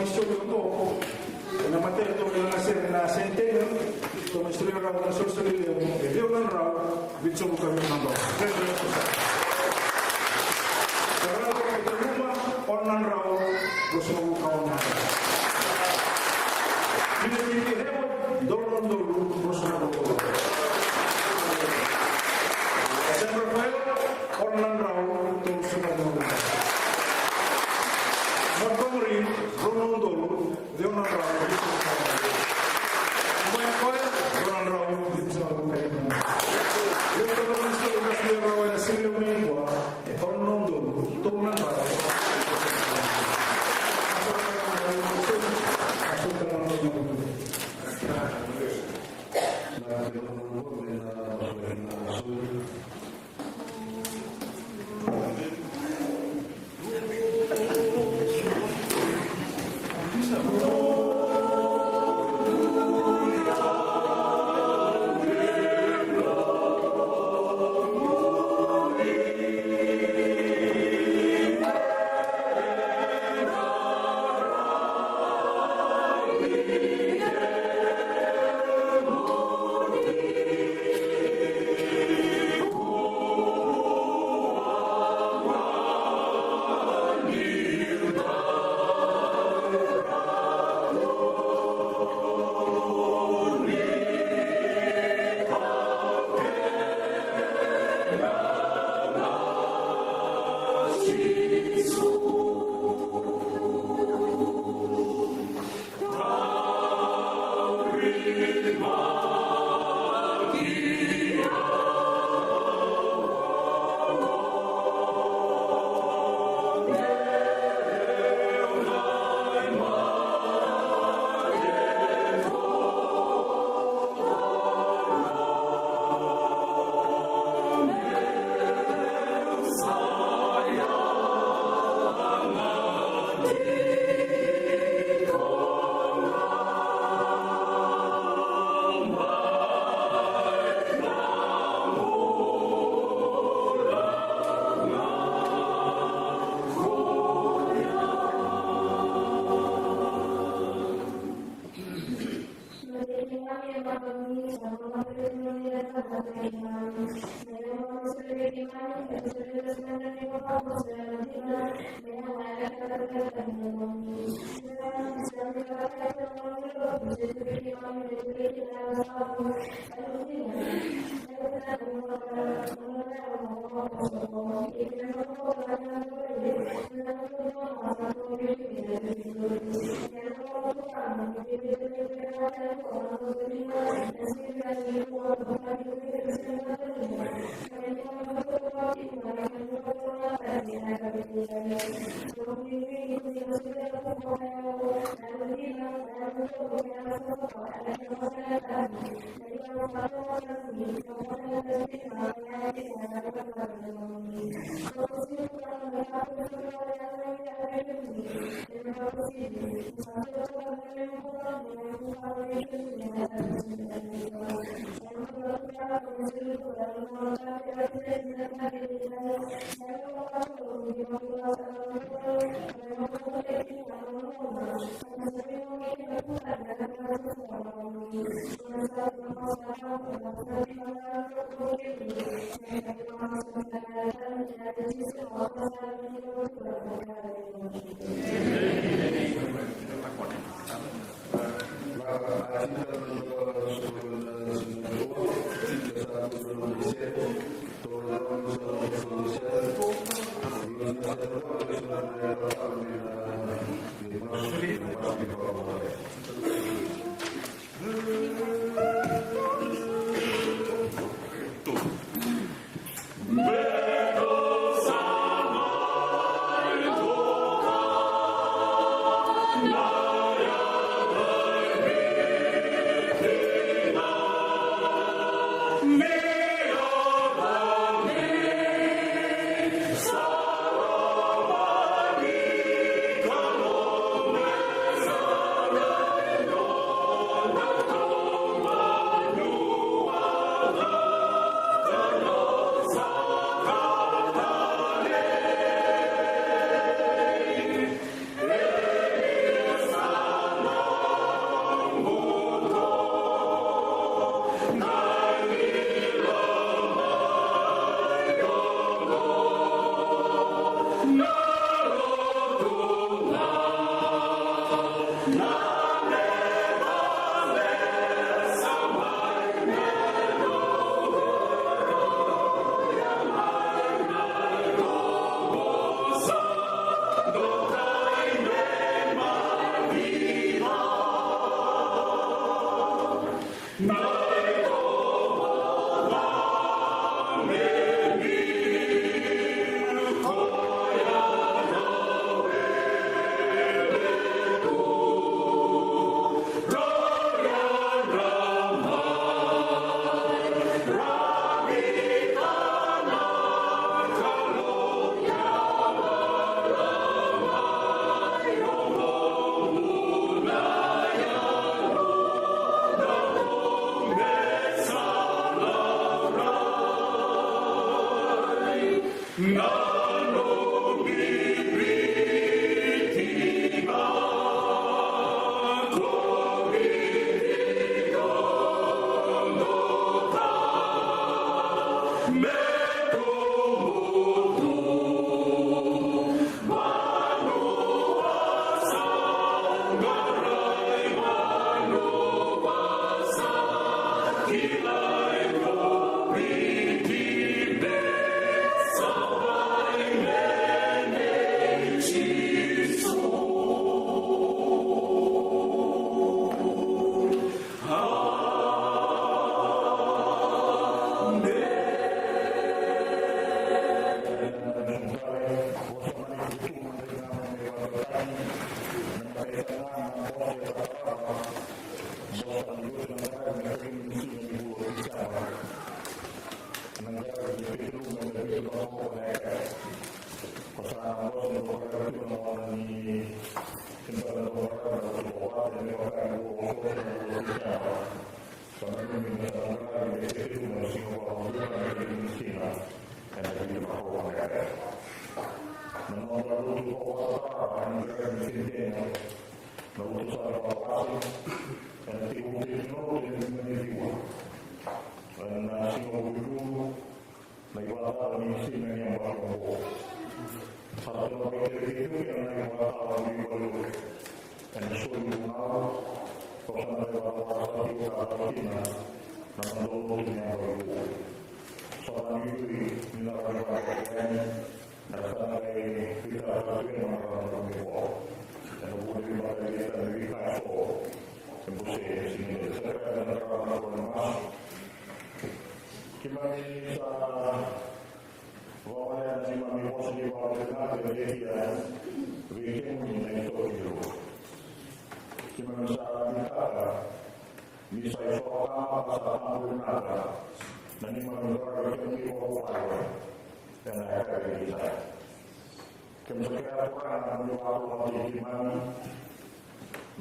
Isoli oqo, ena imatai ni noda sere na Centennial, tou na solia rawa na isolisoli levu e ciwa na drau vitusagavulu ka vitu na dola. Sa rawa ni tiko e loma, ono na drau ruasagavulu ka ono. Vila ni Viti Herald, dua na udolu ruasagavulu ka ono. San Rafael, ono na drau tolusagavulu. Montgomery, rua na udolu ciwa na drau. Mayakoya, rua na drau vitusagavulu ka lima. Io, tolu na isolisoli ena sere mai nikua, e ono na udolu tolu na drau. Na ivakatawa ni siga ni yabaki oqo. Sa toro mai kece kece tu kina na ivakatawa ni valelotu. Ena so ni vunau, ko sa na ivakatawa sa tiko ka caka kina na noda lotu ni yabaki oqo. Sa vakanuinui ni na rawa ni vakayagataki yani, era sa na qai veitaravi tu ena marama na Kalou. Ena vuku ni veimataqali itavi ni veika eso e bose ena siga ni sa kaya na marama na Kalou ena masu. Keimami sa vakawalena na neimami vosa ni vakavinavinaka e Letia vei kemuni na iTaukei ni Lotu. Keimami sa nuitaka ni sa isoro kama ka sa tabu vinaka na neimami qaravi kemuni vakavuvale ena yakavi nikua. Keimami sa kerea Turaga mo ni vakatauvatani keimami.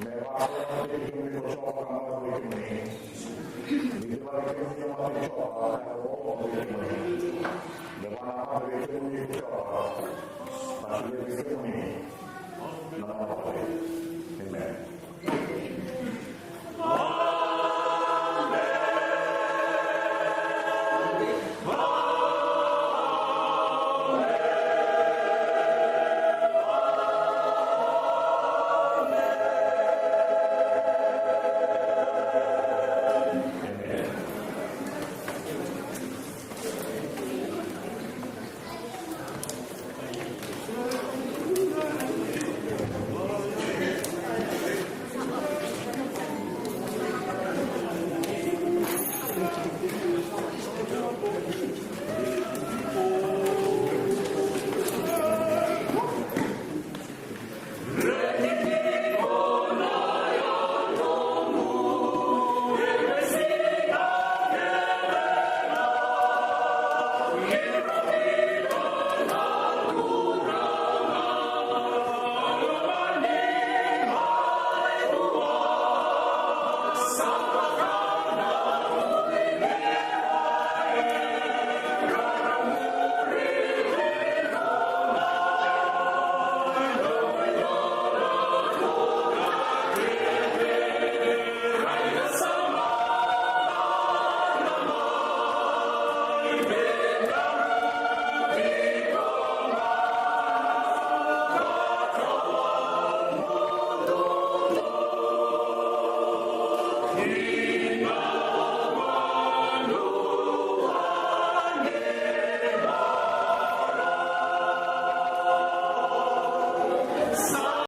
Me vakatauvatani kemuni ko Jiova ka marautaki kemuni. Ni cevaki kemuni na mata i Jiova ka rogoca vei kemuni. Me vakanamata vei kemuni ko Jiova ka solia vei kemuni na nona vale. Emeni.